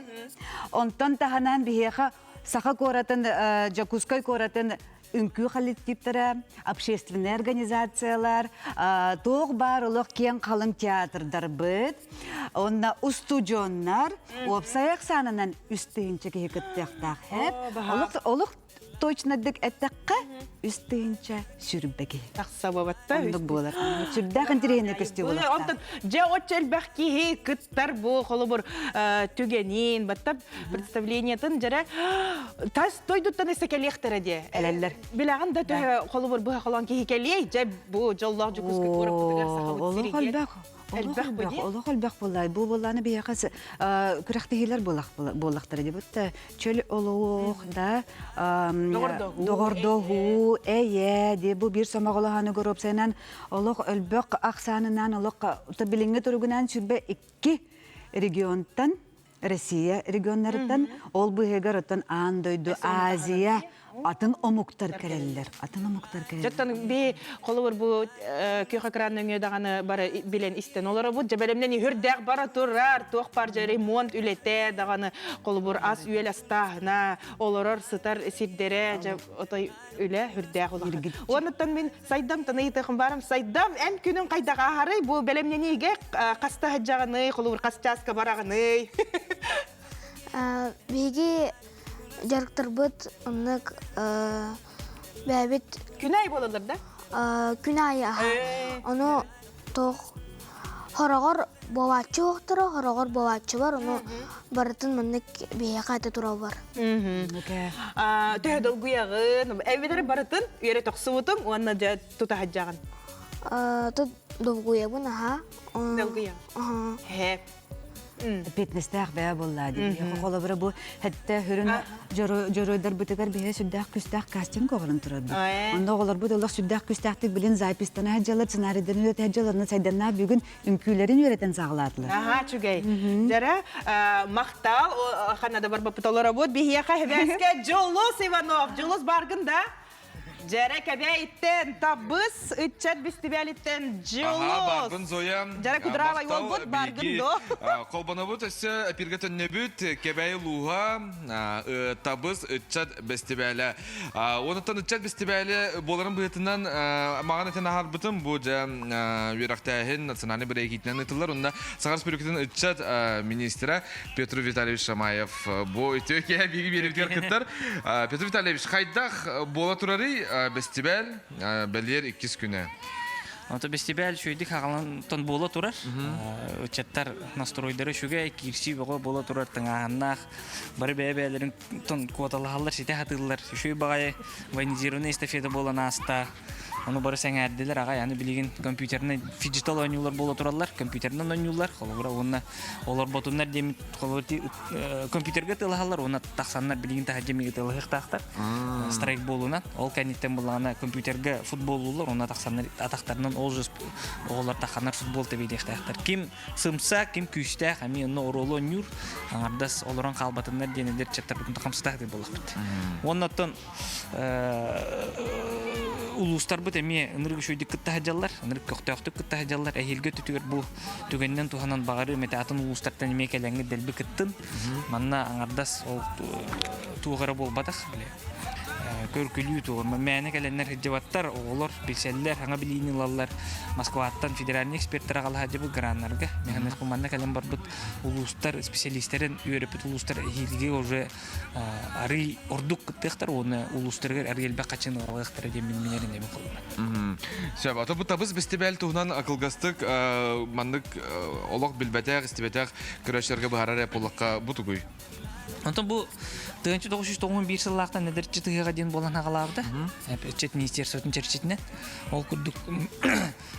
Онтон таһынан биһиэхэ Саха куоратын, Дьокуускай куоратын үҥкүү коллективтара, общественнай организациялар, туох баар олох киэҥ халыҥ театрдарбыт, онно устудьуоннар уопсай ахсаанынан үс тыһыынча киһи кыттыахтаах. Олох, олох точнодык эттэххэ үс тыһыынча сүрбэ киһи. Тахса буолбатта. Оннук буолар. Сүрдээх интэриэһинэй көстүү буолар. Онтон дьэ оччо элбэх киһи кыттар бу холобур түгэнин, батта представлениетын дьэрэ тас дойдуттан эссе кэлиэхтэрэ диэ. Элэллэр. Билэҕин да төһө холобур быһа холоон киһи кэлиэй, дьэ бу дьоллоох Дьокуускай куораппытыгар сахабыт Олох сиригэр. элбэх. Элбэх бу дии. Олох элбэх буолла. Бу буоллааны биһиэхэ күрэхтэһиилэр буоллахтара дии. Бутта чөл олох да доҕордоһуу, эйэ дии бу биир сомоҕолоһону горуопсайынан олох өлбөх ахсаанынан олох билиҥҥи туругунан 22 регионтан Россия регионнарыттан ол быыһыгар оттон аан дойду Азия атын омуктар кэлэллэр атын омуктар кэлэллэр Дьоттон би холобур бу күөх экран нөҥүө даҕаны бары билэн истэн олоробут. Дьэ бэлэмнэн үһүрдээх бара турар, туох бар дьэ ремонт үлэтэ даҕаны холобур ас үөл астааһына, олорор сытар сирдэрэ дьэ отой үлэ үрдээх улахан. Уонуттан мин Сайдам ыйытыахым барым. Сайдам, эн күнүн хайдах ааһарый? Бу бэлэмнэниигэ хаста сылдьаҕыный, холобур хас чааска бараҕыный? Биһиги дьарыктарбыт оннук бэйэбит Күн аайы буолаллар да? Күн аайы аһа. Ону туох хороҕор буолааччы уохтара, хороҕор буолааччы бар, ону барытын маннык биһиэхэ этэ тураллар. Төһө долгуйаҕын, эбэтэр барытын үөрэ тохсубутуҥ уонна дьэ тутаһадьаҕын? Тут долгуйабын аха. Долгуйаҕын. Һэ. Эппиэтинэстээх бэйэ буолла дии. Холобура бу хэттэ хүрүн дьоруойдарбытыгар биһи сүрдээх күстээх кастинг оҕорон турарбыт. Онно оҕолорбут олох сүрдээх күстээхтик билин запистана сылдьаллар, сценарийдарын үөрэтэ сылдьаллар, онно сайданнаах бүгүн үҥкүүлэрин үөрэтэн саҕалаатылар. Аха, үчүгэй. Дьара, махтал, ханна да барбаппыт олоробут. Биһиэхэ хебээскэ Дьулус Иванов. Дьулус баргын да? Дьэрэ кэбээйиттэн табыс ыччат бэстибээлиттэн Аха, Дьулус. баргын Зоя. Дьэрэ кудраавай Махтал уолбут баргын биһиги до. холбонобут өссө эпиргэ төннөбүт Кэбээйи улууһа табыс ыччат бэстибээлэ. Онуттан ыччат бэстибээлэ буоларын быһыытынан маҕан этэн аһарбытым бу дьэ үөрэхтээһин национальный бырайыак ыытыллар. Онно Саха Республикатын ыччат министрэ Петр Витальевич Шамаев бу үтүө киэһэ биһиги биэриибитигэр кыттар. Петр Витальевич, хайдах буола турарый бэстибээл бэлиэр иккис күнэ? Ото бэстибээл үчүгэйдик хаҕалантан буола турар. Ыччаттар настройдара үчүгэй, киирсии бөҕө буола турар, тыҥааһыннаах. Бары бэйэ-бэйэлэрин куоталаһаллар, ситэ сатыыллар. Үчүгэй баҕайы военизированная эстафета буолан ааста. Ону бары сэҥээрдилэр аҕай. Аны билигин компьютернай фиджитал оонньуулар буола тураллар. Компьютерынан оонньууллар. Холобура уонна олорботуннар диэммит холобур компьютерга тылаһаллар уонна тахсаннар билигин таһырдьа эмиэ тылаһыахтаахтар. Страйкболунан. Ол кэнниттэн буллаҕына компьютерга футболлууллар уонна тахсаннар атахтарынан ол же оҕолор тахханнар футбол тэбиилиэхтээхтэр. Ким сымса, ким күүстээх эмиэ онно оруолу оонньуур. Аҥардас олорон хаалбатыннар диэн эдэр чаттарбытын хамсатаах буоллахпыт. Уонна оттон улуустарбыт эмиэ ынырык үчүгэйдик кытта сылдьаллар, ынырык көхтөөхтүк кытта сылдьаллар. Эһиилги өттүгэр бу түгэнинэн туһанан баҕарыым этэ атын улуустартан эмиэ кэлэҥҥит дэлби кыттын. Манна аҥардас ол туох эрэ буолбатах били көркүлүү туох мээнэ кэлэннэр сылдьыбаттар, оҕолор билсэллэр, саҥа билиини ылаллар. Москваттан федеральный эксперттэр аҕала сылдьыбыт граннарга. Механизм манна кэлэн барбыт улуустар специалистэрин үөрэппит улуустар эһиилги уже арый ордук кыттыахтар уонна улуустарыгар арый элбэх хачын ылыахтара диэн мин эрэнэбин холобура. Сөп. Ото бу табыс бэстибээл туһунан акылгастык маннык олох билбэтэх, истибэтэх көрөөччүлэргэ быһаарар эрэ буоллахха бу тугуй? Онтон бу 1991 сыллаахтан эдэрчи тыһыаҕа диэн буолан аҕалаабыта. Ыччат министерствотын чэрчитинэн. Ол курдук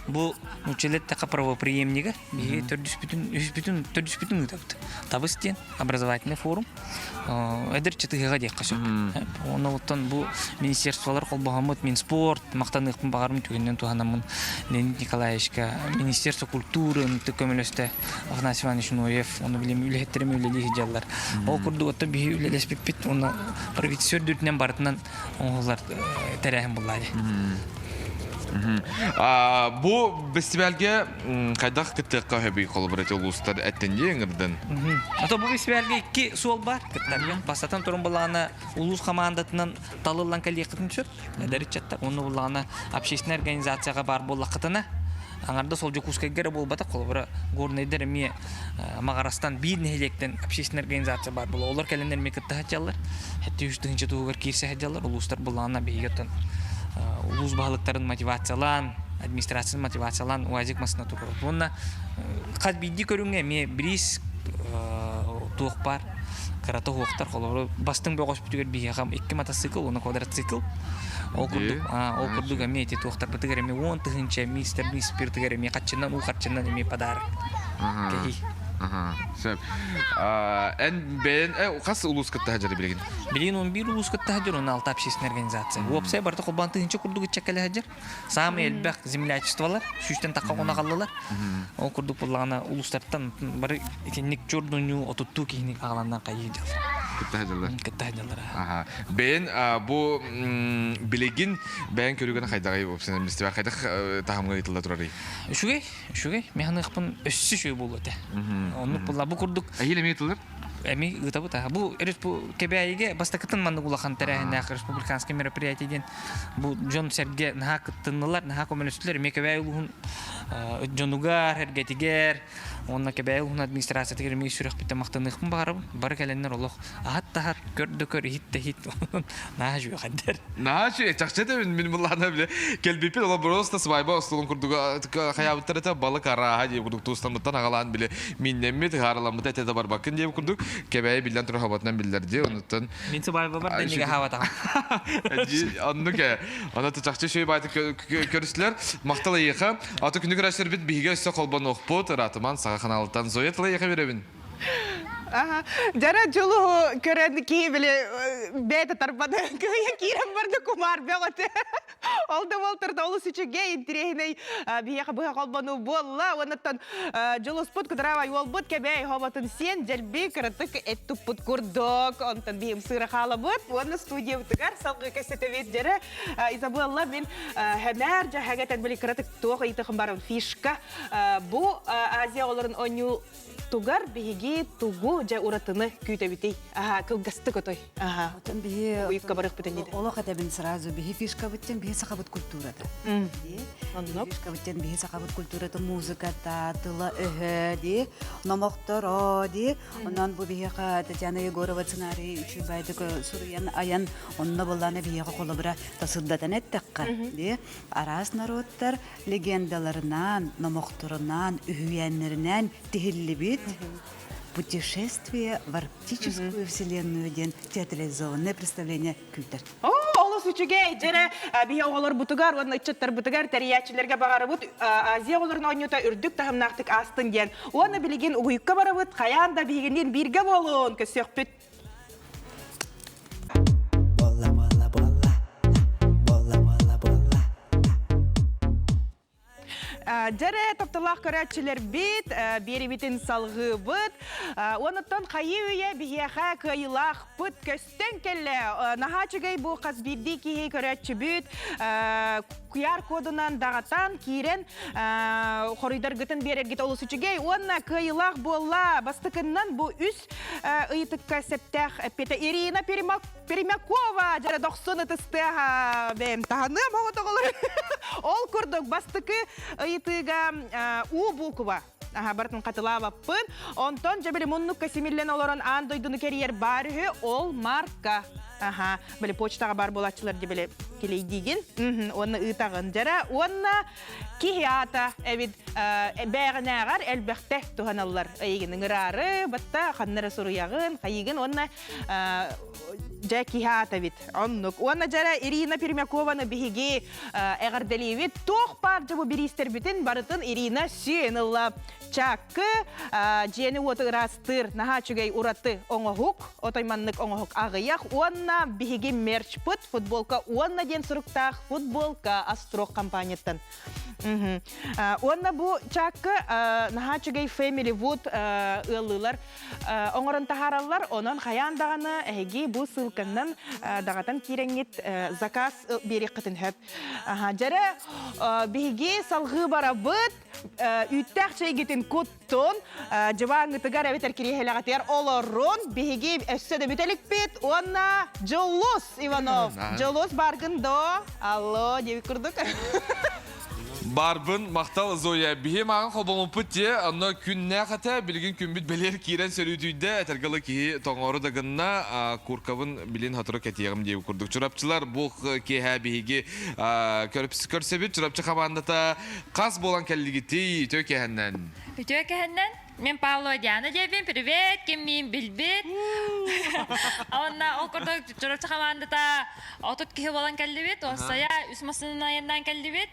Бу нууччалыы эттэххэ правоприемнига биһиги төрдүспүтүн, үһүспүтүн, төрдүспүтүн ыытабыт. Табыс диэн образовательный форум. Эдэр чытыһыаҕа диэххэ сөп. Онно оттон бу министерстволар холбоһоммут Минспорт, махтаныахпын баҕарым түгэнинэн туһанаммын Леонид Николаевичка, Министерство культуры көмөлөстө Афанасий Иванович Ноев, ону билим үлэһиттэрим үлэлии сылдьаллар. Ол курдук оттон биһи үлэлэспиппит уонна правительство үрдүнэн барытынан оҥоһуллар тэрээһин буллаа дии. Бу бэстибээлгэ хайдах кыттыахха сөбүй холобур эти улуустар эттин дии ыҥырдын? Ото бу бэстибээлгэ икки суол бар кыттарга. Бастатан туран буллаҕына улуус хамаандатынан талыллан кэлиэххитин сөп. Эдэр ыччаттар. Онно буллаҕына общественнай организацияҕа баар буоллаххытына аҥардас ол Дьокуускайга эрэ буолбатах, холобура Горнайдар эмиэ Маҕарастан биир нэһилиэктэн общественная организация баар буолла. Олор кэлэннэр эмиэ кытта сылдьаллар. 73 тыһыынча туһугар киирсэ сылдьаллар. Улуустар буллаҕына биһиги оттон улуус баһылыктарын мотивациялаан, администрацияны мотивациялаан УАЗик массыына туруорбут. Уонна хас биирдии көрүҥҥэ эмиэ бириис туох баар. Кырата уһуохтар холобура бастыҥ бөҕөспүтүгэр биһиэхэ икки мотоцикл уонна квадроцикл. Ол курдук, ол курдук эмиэ ити туохтарбытыгар эмиэ 10 000 мистер миспиртыгар эмиэ хаччынан уу харчынан эмиэ подарок. Кэһии. Сөп. Эн бэйэн хас улуус кытта сылдьар билигин? Билигин 11 улуус кытта сылдьар, уонна алта общественная организация. Уопсай барыта холбоон тыһыынча курдук ыччат кэлэ сылдьар. Саамай элбэх землячестволар, сүүстэн тахха онаҕаллылар. Ол курдук буллаҕына улуустартан бары итинник чуордунньуу отуттуу киһини аҕаланнар хайыы дьал. Кытта сылдьаллар. Кытта сылдьаллар. Аха. Бэйэн бу билигин бэйэн көрүүгүн хайдаҕый общественный хайдах таһымҥа ыытылла турарый? Үчүгэй, үчүгэй. Мин ханыахпын өссө үчүгэй буолуо этэ. Оннук булла бу курдук. Эһиил эмиэ ыытыллар? Эми ыытабыт. Бу Кэбээйигэ бастакытын маннык улахан тэрээһиннээх республиканский мероприятие диэн Бу дьон-сэргэ наһаа кыттыннылар, наһаа көмөлөстүлэр. Эмиэ Кэбээйи улууһун дьонугар, эргэтигэр уонна Кэбээйи улууһун администрациятыгар эмиэ сүрэхпиттэн махтаныахпын баҕарабын. Бары кэлэннэр олох аһат да аһат, көр да көр, иһит да иһит. Наһаа үчүгэйдэр. Наһаа үчүгэй. Чахчы да мин буллаана биле кэлбиппит ола просто свайба остолун курдук хайаабыттар этэ балык арааһа диye курдук туустаммыттан аҕалаан биле миннэммит ыһаарыламмыт этэ да барбаккын диye курдук Кэбээйи биллэн турар хоботунан биллэр дии онуттан Мин сыбаайбабар да иннигэ хаабатаҕым. Оннук ээ. Аны чахчы үчүгэй баайты көрүстүлэр. Махтал эйиэхэ. Аты күнү көрөсөрбүт биһиги өссө холбонуохпут. Ыраатыман саха ханаалыттан Зоя тыла эйиэхэ биэрэбин. Аха. Дьара дьулуһу көрөн киһи били бэйэтэ тарбады кыйа киирэн барды кумаар бөҕөтө. Ол да буолтар олус үчүгэй, интириэһинэй биһиэхэ быһа холбонуу буолла. Уоннаттан дьулуспут кудыраабай уолбут кэбэй хоботун сиэн дьэлби кыратык эт туппут курдук. Онтон биһим сыыра хаалабыт. Уонна студиябытыгар салгыы кэсэтэбит дьэрэ Изабелла мин хэмээр дьаһагатан били кыратык туох ыйытыхым барым фишка. Бу Азия оҕолорун оонньуу тугар биһиги тугу дьэ уратыны күүтэбитий? Аха, кылгастык отой. Аха. Отон биһи Уйукка барыахпытын диде. Олох этэбин сразу биһи фишкабыттен биһи сахабыт культурата. Оннук. Фишкабыттен биһи сахабыт культурата музыката, тыла өһө ди, номохторо ди. Онон бу биһиэхэ Татьяна Егорова сценарий үчүгэй суруйан айан онно буллана биһиэхэ холобура тасырдатан эттэххэ ди араас народтар легендаларынан, номохторунан, үһүйээннэринэн тиһиллибит «Путешествие в арктическую вселенную» диэн театрализованное представление күүтэр. О, олус үчүгэй! Дьэрэ, биһи оҕолорбутугар уонна ыччаттарбытыгар тэрийээччилэргэ баҕарабыт Азия оҕолорун оонньуута үрдүк таһымнаахтык аастын диэн. Уонна билигин угуйукка барабыт, хайаан да биһигинниин бииргэ буолун, көрсүөхпүт. Буолла, буолла, буолла. Буолла, буолла, буолла. Дьэрэ тапталаах көрөөччүлэрбит, биэрибитин салҕыыбыт. Онуттан хайыы үйэ биһиэхэ кыайыылаахпыт көстөн кэллэ. Наһаа үчүгэй бу хас биирдии киһи көрөөччүбүт QR кодунан даҕатан киирэн хоруйдаргытын биэрэргит олус үчүгэй. Уонна кыайыылаах буолла бастакыннан бу үс ыйытыкка септэх эппиэтэ Ирина Пермякова дьэрэ дохсун ытыстыаха бэйэм таһаныам оҕотоҕолор. Ол курдук бастакы ыйытыыга У буква барытын хатылаабаппын. Онтон дьэ били муннукка симиллэн олорон аан дойдуну кэрийэр баар үһү ол марка. Аха, били почтаҕа бар буолааччылар дии били килейдиигин. Уонна ыытаҕын дьэрэ. Уонна Киһи аата эбит бээҕинээҕэр элбэхтэ туһаналлар. Эйигин ыҥыраары, батта ханна эрэ суруйаҕын, хайыгын уонна дьэ киһи аата эбит. Оннук. Уонна дьэрэ Ирина Пермякованы биһиги эҕэрдэлиибит. Туох баар дьэ бу бириистэрбитин барытын Ирина сүйэн ылла. Чаккы дьиэни-уоту ыраастыыр наһаа үчүгэй ураты оҥоһук, отой маннык оҥоһук аҕыйах уонна биһиги мерчпыт футболка уонна диэн суруктаах футболка Астрок компанияттан. Уонна бу чаккы наһаа үчүгэй Family Wood ыаллыылар оҥорон таһаараллар. Онон хайаан даҕаны эһиги бу ссылканнан даҕатан киирэҥҥит заказ биэриэххитин сөп. Дьэрэ биһиги салҕыы барабыт. Үүттээх чэйгитин куттун, дьыбааҥҥытыгар эбэтэр кириэһилэҕитигэр олорун. Биһиги өссө да бүтэликпит уонна Дьулус Иванов. Дьулус баргын до? Алло, диэбит курдук. Барбын, махтал Зоя. Биһи мааҕын холбоммуппут дьиэ, онно күннээх этэ, билигин күммүт бэлиэр киирэн сөрүүтүйдэ, этэргэ киһи тоҥору да гынна, куркабын билин сотору кэтиэҕим диэбит курдук. Чурапчылар бу киэһэ биһиги көрсөбүт, Чурапчы хамаандата Хас буолан кэллигитий үтүө кэһэннэн? Үтүө кэһэннэн? Мен Павлова Диана диэбин, привет, ким миин билбит. Онна ол курдук Чурапчы хамаандата 30 киһи буолан кэллибит, Уоссайа үс массыынанан айаннаан кэллибит.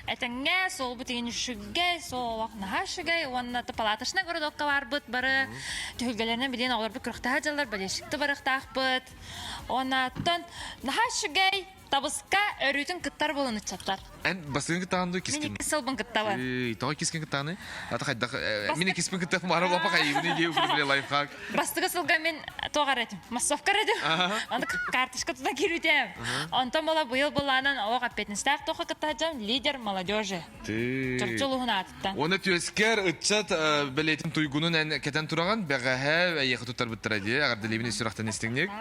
Этэҥҥэ суолбут игин үчүгэй, суол олох наһаа үчүгэй уонна палаточнай городокка барбыт бары түһүлгэлэринэн билигин оҕолорбут күрэхтэһэ дьыллар, болельщикты барыахтаахпыт. Уонна оттон наһаа үчүгэй Табыска өрүүтүн кыттар буолан ыччаттар. Эн басыгын кыттаҕын дуу кискин? Мин иккис сылбын кыттабын. Ый, тоҕо иккискин кыттаҕыный? Ата хайдах мин иккиспин кыттыах маара лапа хайыбын дии били лайфхак. Бастакы сылга мин туох эретим? Массовка эретим. Аны карточка туда киирбитим. Онтон була быйыл булаанан олох эппиэтинэстээх туохха кыттаһадьам лидер молодежи. Ты. Чурчул уһун аатыттан. Уонна түөскэр ыччат бэлиэтин туйгунун эн кэтэн тураҕын бэҕэһээ эйиэхэ туттарбыттара дии эҕэрдэлиибин ис сүрэхтэн истиҥник.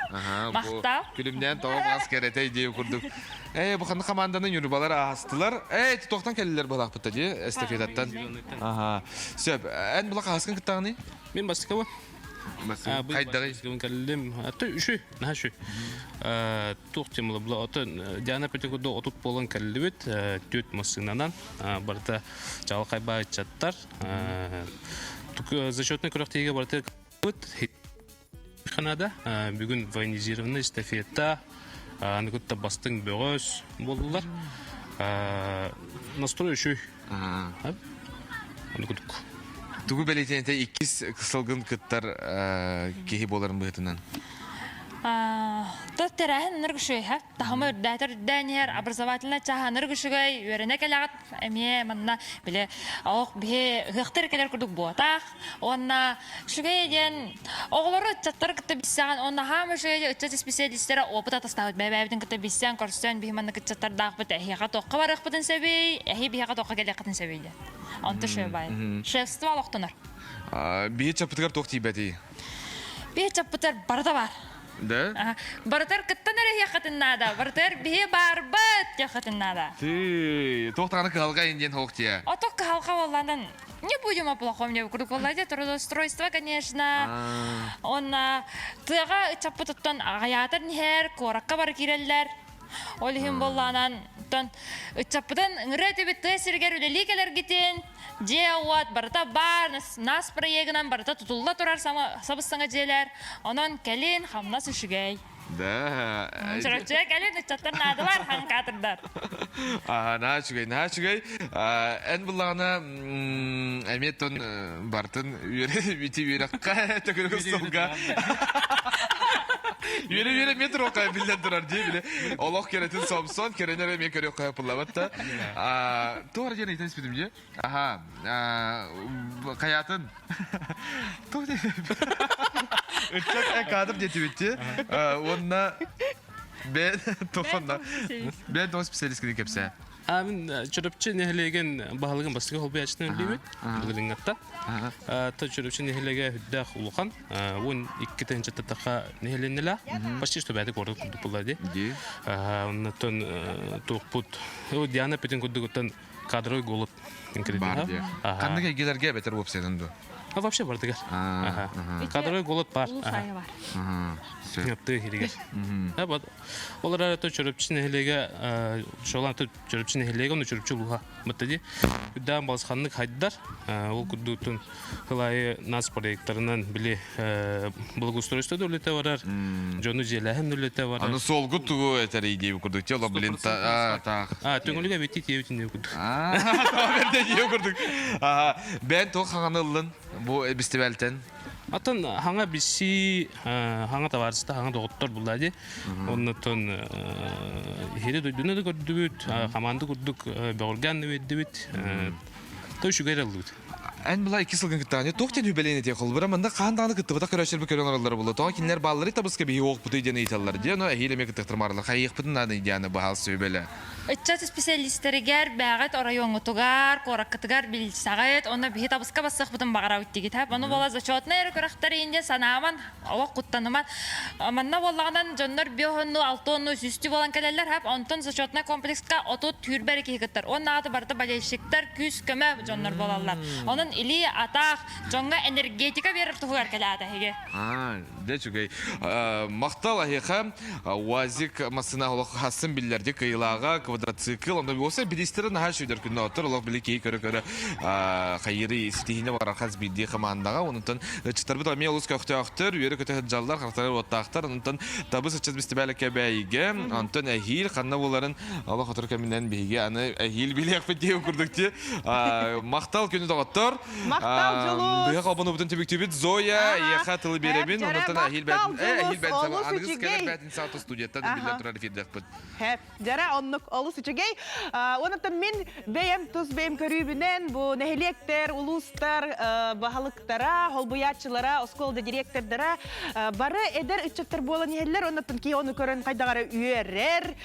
Аха, бу Махтал. күлүмнээн тоҕо маас кэрэтэй дии курдук. Ээ, бу ханнык хамаанданы Ньурбалар аастылар. Ээ, туохтан кэллилэр быһалаахпыта дии эстафетаттан. Аха. Сөп. Эн була хаһыскын кыттаҕыный? Мин бастакыбын. Хайдаҕый? Кэллим. Аты үшү, наһаа үшү. Туох темала була ото Диана Петекудо отут буолан кэллибит. Түөт массыынанан барыта чаҕылхай баайчаттар. Зачетный күрэхтэһиигэ барыта Канада бүгүн военизированный эстафета аны кытта бастыҥ бөҕөс буоллулар. Настрой үчүй. Аны кудук. Тугу бэлиэтээн иккис сылгын кыттар киһи буоларын быһыытынан? Тот тэрээһин ынырык үчүгэй таһыма үрдээтэр үрдээн иһэр образовательнай чааһа ынырык үчүгэй үөрэнэ кэлэҕит эмиэ манна били олох биһи ыһыахтар кэлэр курдук буотаах уонна үчүгэй диэн оҕолору ыччаттары кытта билсэҕин уонна хаама үчүгэй ыччат исписэлиистэрэ опыт атастаабыт бэйэ-бэйэбитин кытта билсэн көрсөн биһи маннык ыччаттардаахпыт эһиэхэ туохха барыахпытын сөбүй эһи биһиэхэ туохха кэлиэххитин сөбүй диэн онто үчүгэй баай шефство олохтонор Биһи чаппытыгар туох тиийбэтий? Биһи чаппытыгар барыта баар Да? Барытар кыттан эрэ иһиэххитин наада. Барытар биһи баарбыт диэххитин наада. Ты, туох даҕаны кыһалҕа индиэн хоох тиэ. Ото кыһалҕа буолланан не будем о плохом не курдук буолла дии трудоустройство, конечно. Онна тыаҕа ыччаппытыттан аҕайаатар ниһэр, куоракка бары киирэллэр. Ол иһин буоллаанан оттон ыччаппытын ыҥырыа этибит тыа сиригэр үлэлии кэлэргитин, дьиэ-уот барыта баар, нас проегынан барыта тутулла турар сабыс-саҥа дьиэлэр. Онон кэлин хамнас үчүгэй. Да. Чурапчыга кэлин ыччаттар наадалар, хаҥкаатырдар. Аа, наһаа үчүгэй, наһаа үчүгэй. Эн буллаҕына эмиэ тон бартын үөрэ ити үөрэххэ төкүрүк остуолга үөрэ үөрэ эмиэ туруохха биллэн турар дии били олох кэрэтин сомсон кэрэнэ эрэ эмиэ көрүөххэ пыллабат да туох эрэ диэн ыйтан испитим дии аха хайаатын туох диэн ыччат кадр диэтибит уонна бэйэн туохханна бэйэн тоҕо специалистканы кэпсээ А мин Чурапчы нэһилиэгин баһылыгын бастакы холбуйааччытын үлэлиибит. Былырыыҥҥатта. Та Чурапчы нэһилиэгэ үрдээх улахан. 12 тыһыынча таха нэһилиэннэлээх. Почти что бэйэтэ куорат курдук буолла дии. Оннотон туохпут Диана Петин курдугуттан кадровый голод Бар дии. Ханнык эйгэлэргэ эбэтэр уопсайынан дуо? А вообще бардыгар. Кадровый голод бар. Улус айы бар. Тыы хиригер. Ол эрээри Чурапчы нэһилиэгэ шолан Чурапчы нэһилиэгэ ону Чурапчы улууһа бытта дии. Үрдээн балысханнык хайдар. Ол курдуктун хылайы нас проекттарынан били благоустройство да үлэтэ барар, дьону дьиэлээһин да үлэтэ барар. Аны суолгут тугу этэр идея курдук те олох блин таах. А, төҥүлүгэ битти тиэбитин диэ курдук. Диэ курдук. Бэйэн туох хаҥаны ыллын бу бистибээлтэн? Атын хаҥа биси хаҥа табаарыста хаҥа доҕоттор булла ди. Оннотон иһири дойдуну да көрдүбүт, хамаанда курдук бөҕөргөөн да биэрдибит. То үчүгэй ыллыбыт. Эн була икки сылгын кыттаҕын туох диэн үбэлээн этиэ холбура манна хаан даҕаны кыттыбатах көрөөччүлэр көрөн олороллоро буолла тоҕо кинилэр бааллары табыска биһи уохпутуй диэн ыйыталлар диэн ону эһиил эмиэ кыттыахтар хайыахпытын наада диэн баһаалса үбэлэ Ыччат исписэлиистэригэр бэҕэт оройуоҥҥутугар, куораккытыгар билсэҕит, уонна биһи табыска бассыахпытын баҕарабыт диигит. Ону буола зачетнай эрэ күрэхтэр иһин санааман, олох куттаныман. Манна буоллаҕынан дьоннор биоһонну, алтонну, сүүстүү буолан кэлэллэр, хап онтон зачетнай комплекска 30 түүрбэ эрэ киһи кыттар. Уонна аҕата барыта болельщиктар, күүс-көмө дьоннор буолаллар. Онон илии, атаах, дьоҥҥо энергетика биэрэр туһугар кэлээтэ эһиги. Дьэ үчүгэй. Махтал аһиэхэ УАЗик массыына олох хассын биллэрдик кыйылааҕа. квадроцикл, онно уоса биристері наһаа шүйдер күннө оттор, олох били киһи көрө-көрө хайыры ситиһине барар хас биирдии командаға, онутан ыччаттарбыт эмиэ олус көхтөөхтөр, үөрэ көтө сылдьаллар, харталар уоттаахтар, онтон табыс ыччат бистибээлэ кэбээйигэ, онтон эһиил ханна буоларын олох отор кэминэн биһиги аны эһиил билиэхпит диэн курдук ти махтал күнү доҕоттор. Махтал Дьулус! Быһа холбонубутун түбүктүүбүт Зоя, эйиэхэ тылы биэрэбин, онтон эһиил эһиил олус аныгыс үчүгэй. кэлэр бээтин студияттан биллэн турар эфирдэхпит. Хэп, дьара оннук олус үчүгэй. Онуттан мин бэйэм тус бэйэм көрүүбүнэн бу нэһилиэктэр, улуустар баһылыктара, холбуйааччылара, оскуола директордара бары эдэр ыччаттар буолан иһэллэр. Онуттан киһи ону көрөн хайдах эрэ үөрэр.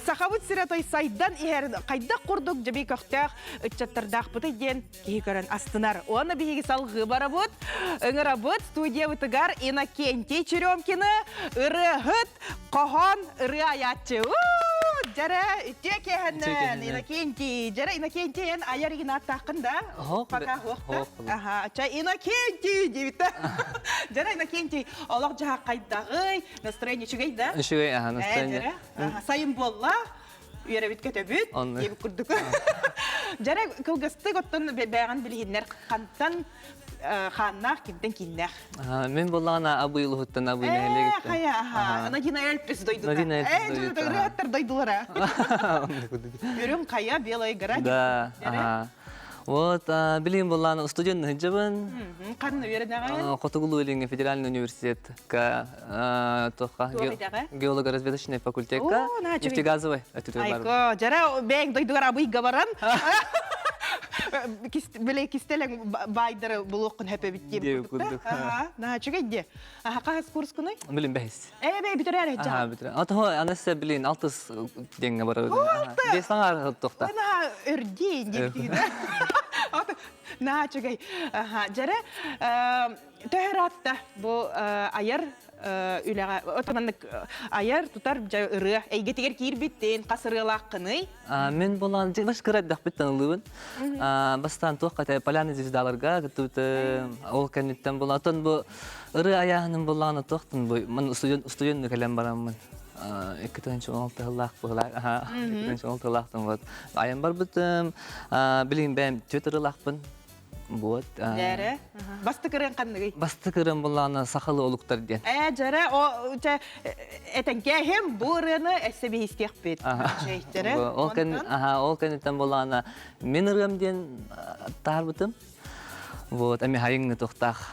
Сахабыт сирэ той сайдан иһэр хайдах курдук дьэби көхтөөх ыччаттардаахпытый диэн киһи көрөн астынар. Уонна биһиги салгыы барабыт, ыҥырабыт студиябытыгар Иннокентий Черемкины ырыаһыт, хоһоон ырыа айааччы. Дьэрэ, үтүө киэһэннэн, Иннокентий. Дьэрэ, Иннокентий, эн айар игин ааттааххын да? Пока хуохта. Аха, ча Иннокентий диэбитэ. Дьэрэ, Иннокентий, олох дьаһах хайдаҕый, настроение үчүгэй да? Үчүгэй, аха, настроение. Сайын буолла, үөрэбит көтөбүт диэбит курдук. Дьэрэ кылгастык оттон бэҕэн билиһиннэр хантан хааннаах кимтэн кииннээх? Мин буллаҕына Абый улуһуттан Абый нэһилиэгиттэн. Хайа, аха. Надина Эльпис дойдута. Надина Эльпис дойдута. Ырыаттар дойдулара. Үрүҥ хайа, Белая гора. Да, аха. Вот, билигин буллаан студент сылдьабын. Ханна үөрэнэҕин? Хотугулуу Илиҥҥи федеральный университетка туохха геолого-разведочный факультекка нефтегазовый өттүтүгэр Айко, жара бэйэҥ дойдугар абыйга баран биле кистелең байдары булуоххун хөпөбүт диэн курдук. Наһаа үчүгэй дии. Аха хаһыс курскунуй? Билин бэһис. Ээ бэй бүтэрээр Аха бүтэрээр. Ото анасы билин алтыс деңге барабыт. Бес саңар тохта. Наһаа өрдии диэбитигин. Наһаа үчүгэй. Аха жара төһөр атта бу айар үлэҕэ отоманнык айар тутар ырыа эйгэтигэр киирбиттин хас ырыалааххыный? Мен болан баш кыра эрдэхпиттэн ыллыбын. Бастаан туох ката Поляна звездаларга кыттыбыт ол кэнниттэн була отон бу ырыа айааһынын буллаҕына туохтун бу ман студент кэлэн бараммын 2016 сыллаах быһылаах 2016 сыллаахтан вот айан барбытым билигин бэйэм түөрт ырыалаахпын Вот. Дьэрэ. Бастакы ырыаҥ ханныгый? Бастакы ырыам буллаҕына сахалы олуктар диэн. Ээ, дьэрэ, о, чэ, этэнкээһим бу ырыаны эссе биһистиэхпит. Дьэрэ. Ол кэн, аха, ол кэнниттэн буллаҕына мин ырыам диэн таарбытым. Вот, эми хайыҥны тухтаах.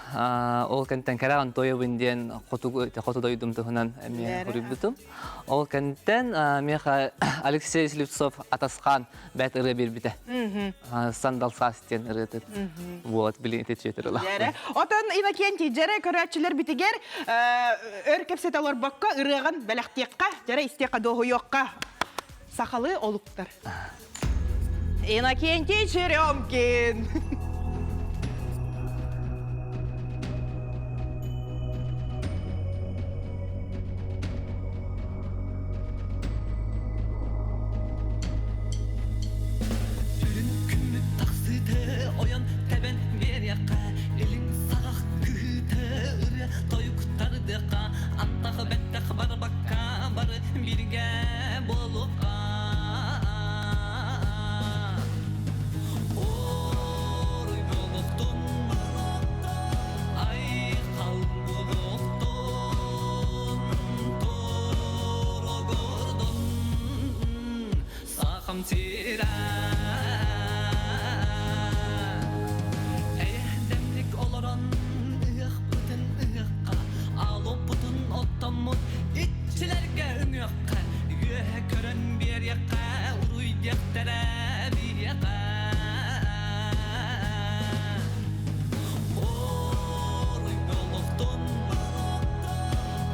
Ол кэнтэн кэрэҕин тойобун диэн хоту хоту дойдум туһунан эмиэ хоруйбутум. Ол кэнтэн миэхэ Алексей Слепцов Атасхан бэт ырыа биэрбитэ. Сандал саас диэн ырыатын. Вот, билин ити четырыла. Отон Иннокентий, дьэрэ көрөөччүлэр битигэр өр кэпсэтэ олорбокко ырыаҕын бэлэхтиэххэ, дьэрэ истиэххэ дуоһуйуохха. Сахалыы олуктар. Иннокентий Черемкин. Сүрүн күммүт тахсыыты ойон тэбэн биэриэххэ Илин саҕах кыһыыты ырыа тойук тардыахха Аттах бэттэх барбакка бары бииргэ буолуохха Ооруй буолуохтун айхал буолуохтун Туругурдун Сахам сирэ Эйэхтэмник олорон ыһыахпытын ыһыахха Алоппутун оттоммут иччилэргэ үҥүөххэ Үөһэ көрөн биэриэххэ уруй диэхтэрэ биһиэхэ Оруй буолуохтун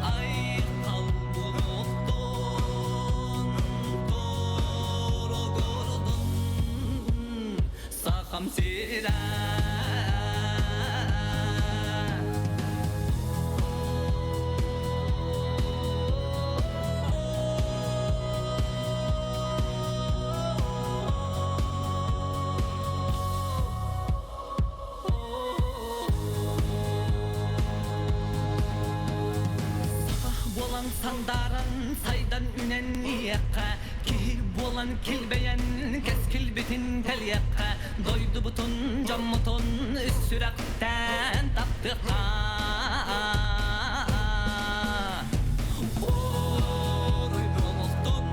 айхал буолуохтун Туругурдун Сахам сирэ Саха буолан сандааран сайдан үнэн иэххэ киһи буолан. буолан килбэйэн кэскилбитин тэлиэххэ дойдубутун дьоммутун үс сүрэхтэн таптыахха Оруй буолуохтун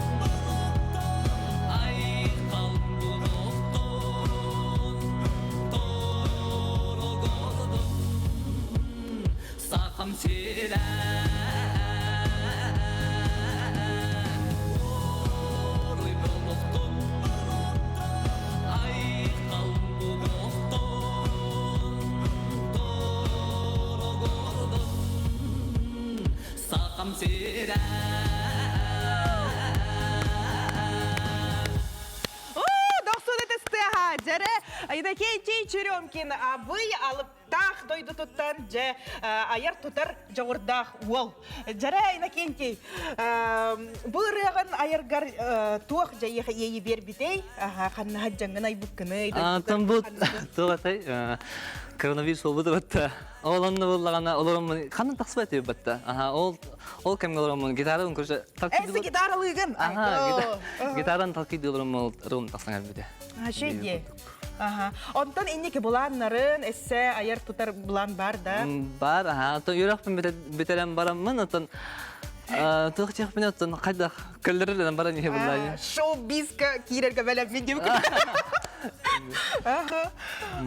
айхал буолуохтун Торогордун сахам сирэ Оруй буолуохтун айхал буолуохтун Торогордун сахам сирэ Дохсун ытыстыаха дьэрэ Иннокентий Черемкин абый алыптаах дойдутуттан дьэ айар тутар дьоҕурдаах уол. Дьэрэ Иннокентий, бу ырыаҕын айаргар туох дьайыаха иэйи биэрбитэй? Ханнаһат дьаҥҥын айбыккыный? Антон бу туох этэй? Коронавирус буолбут батта. Ол онно буллаҕына олороммун ханна тахсыбат этибит батта. Аха ол ол кэмҥэ олороммун гитарабын короче Эссе гитаралыыгын. Аха гитаран талкыйдыы олороммун рум тахсан кэлбитэ. Шейде. Аха. Онтон инники былааннарын, эссе айар тутар былаан бар да? Бар, аха. Онтон үөрэхпин бүтэрэн бараммын, оттон туох диэхпин оттон хайдах көллөрүлэнэн баран иһэ буллаайын. Шоу-бизка киирэргэ бэлэммин диэбит. Аха.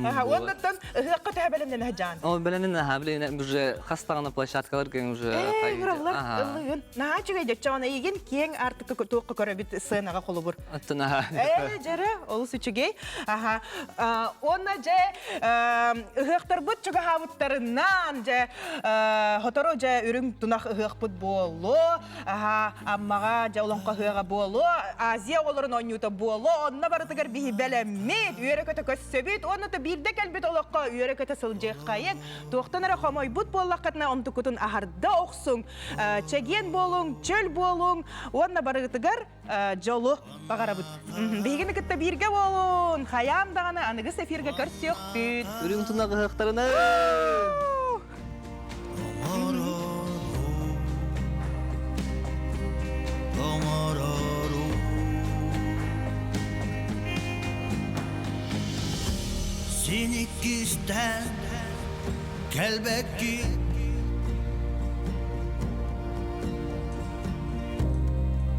Аха. Оннуттан ыһыахха төһө бэлэмнэнэ жаан? Ол бэлэмнэн аха, билигин уже хас даҕаны площадкалар кең уже Ээ, ыраллар, ыллыгын. Наһаа үчүгэй дьоччоҕун эйигин киэҥ аартыкка туохха көрөбүт сценаҕа холобур. Оттон аха. Ээ, дьэрэ, олус үчүгэй. Аха. Уонна дьэ ыһыахтарбыт чугаһаабыттарынан дьэ хотору дьэ үрүҥ тунах ыһыахпыт буолуо. Аха, Аммаҕа дьэ олоҥхо ыһыаҕа буолуо, Азия оҕолорун оонньуута буолуо. Онно барытыгар биһи бэлэммит, үөрэ-көтө көссөбүт уонна то биирдэ кэлбит олоххо үөрэ-көтө сылдьыаххайыҥ. Туохтан эрэ хомойбут буоллаххытына онтукутун аһарда охсуҥ. Чэгиэн буолуҥ, чөл буолуҥ уонна барыгытыгар дьолу баҕарабыт. Биһигини кытта бииргэ буолун! Хайаан даҕаны аныгыс эфиргэ көрсүөхпүт. Үрүҥ тунах ыһыахтарына! Син иккистэн кэлбэкки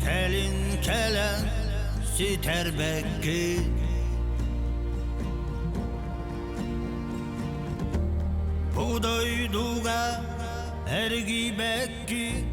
Кэлин кэлэн ситэрбэкки Бу дойдуга эргийбэкки.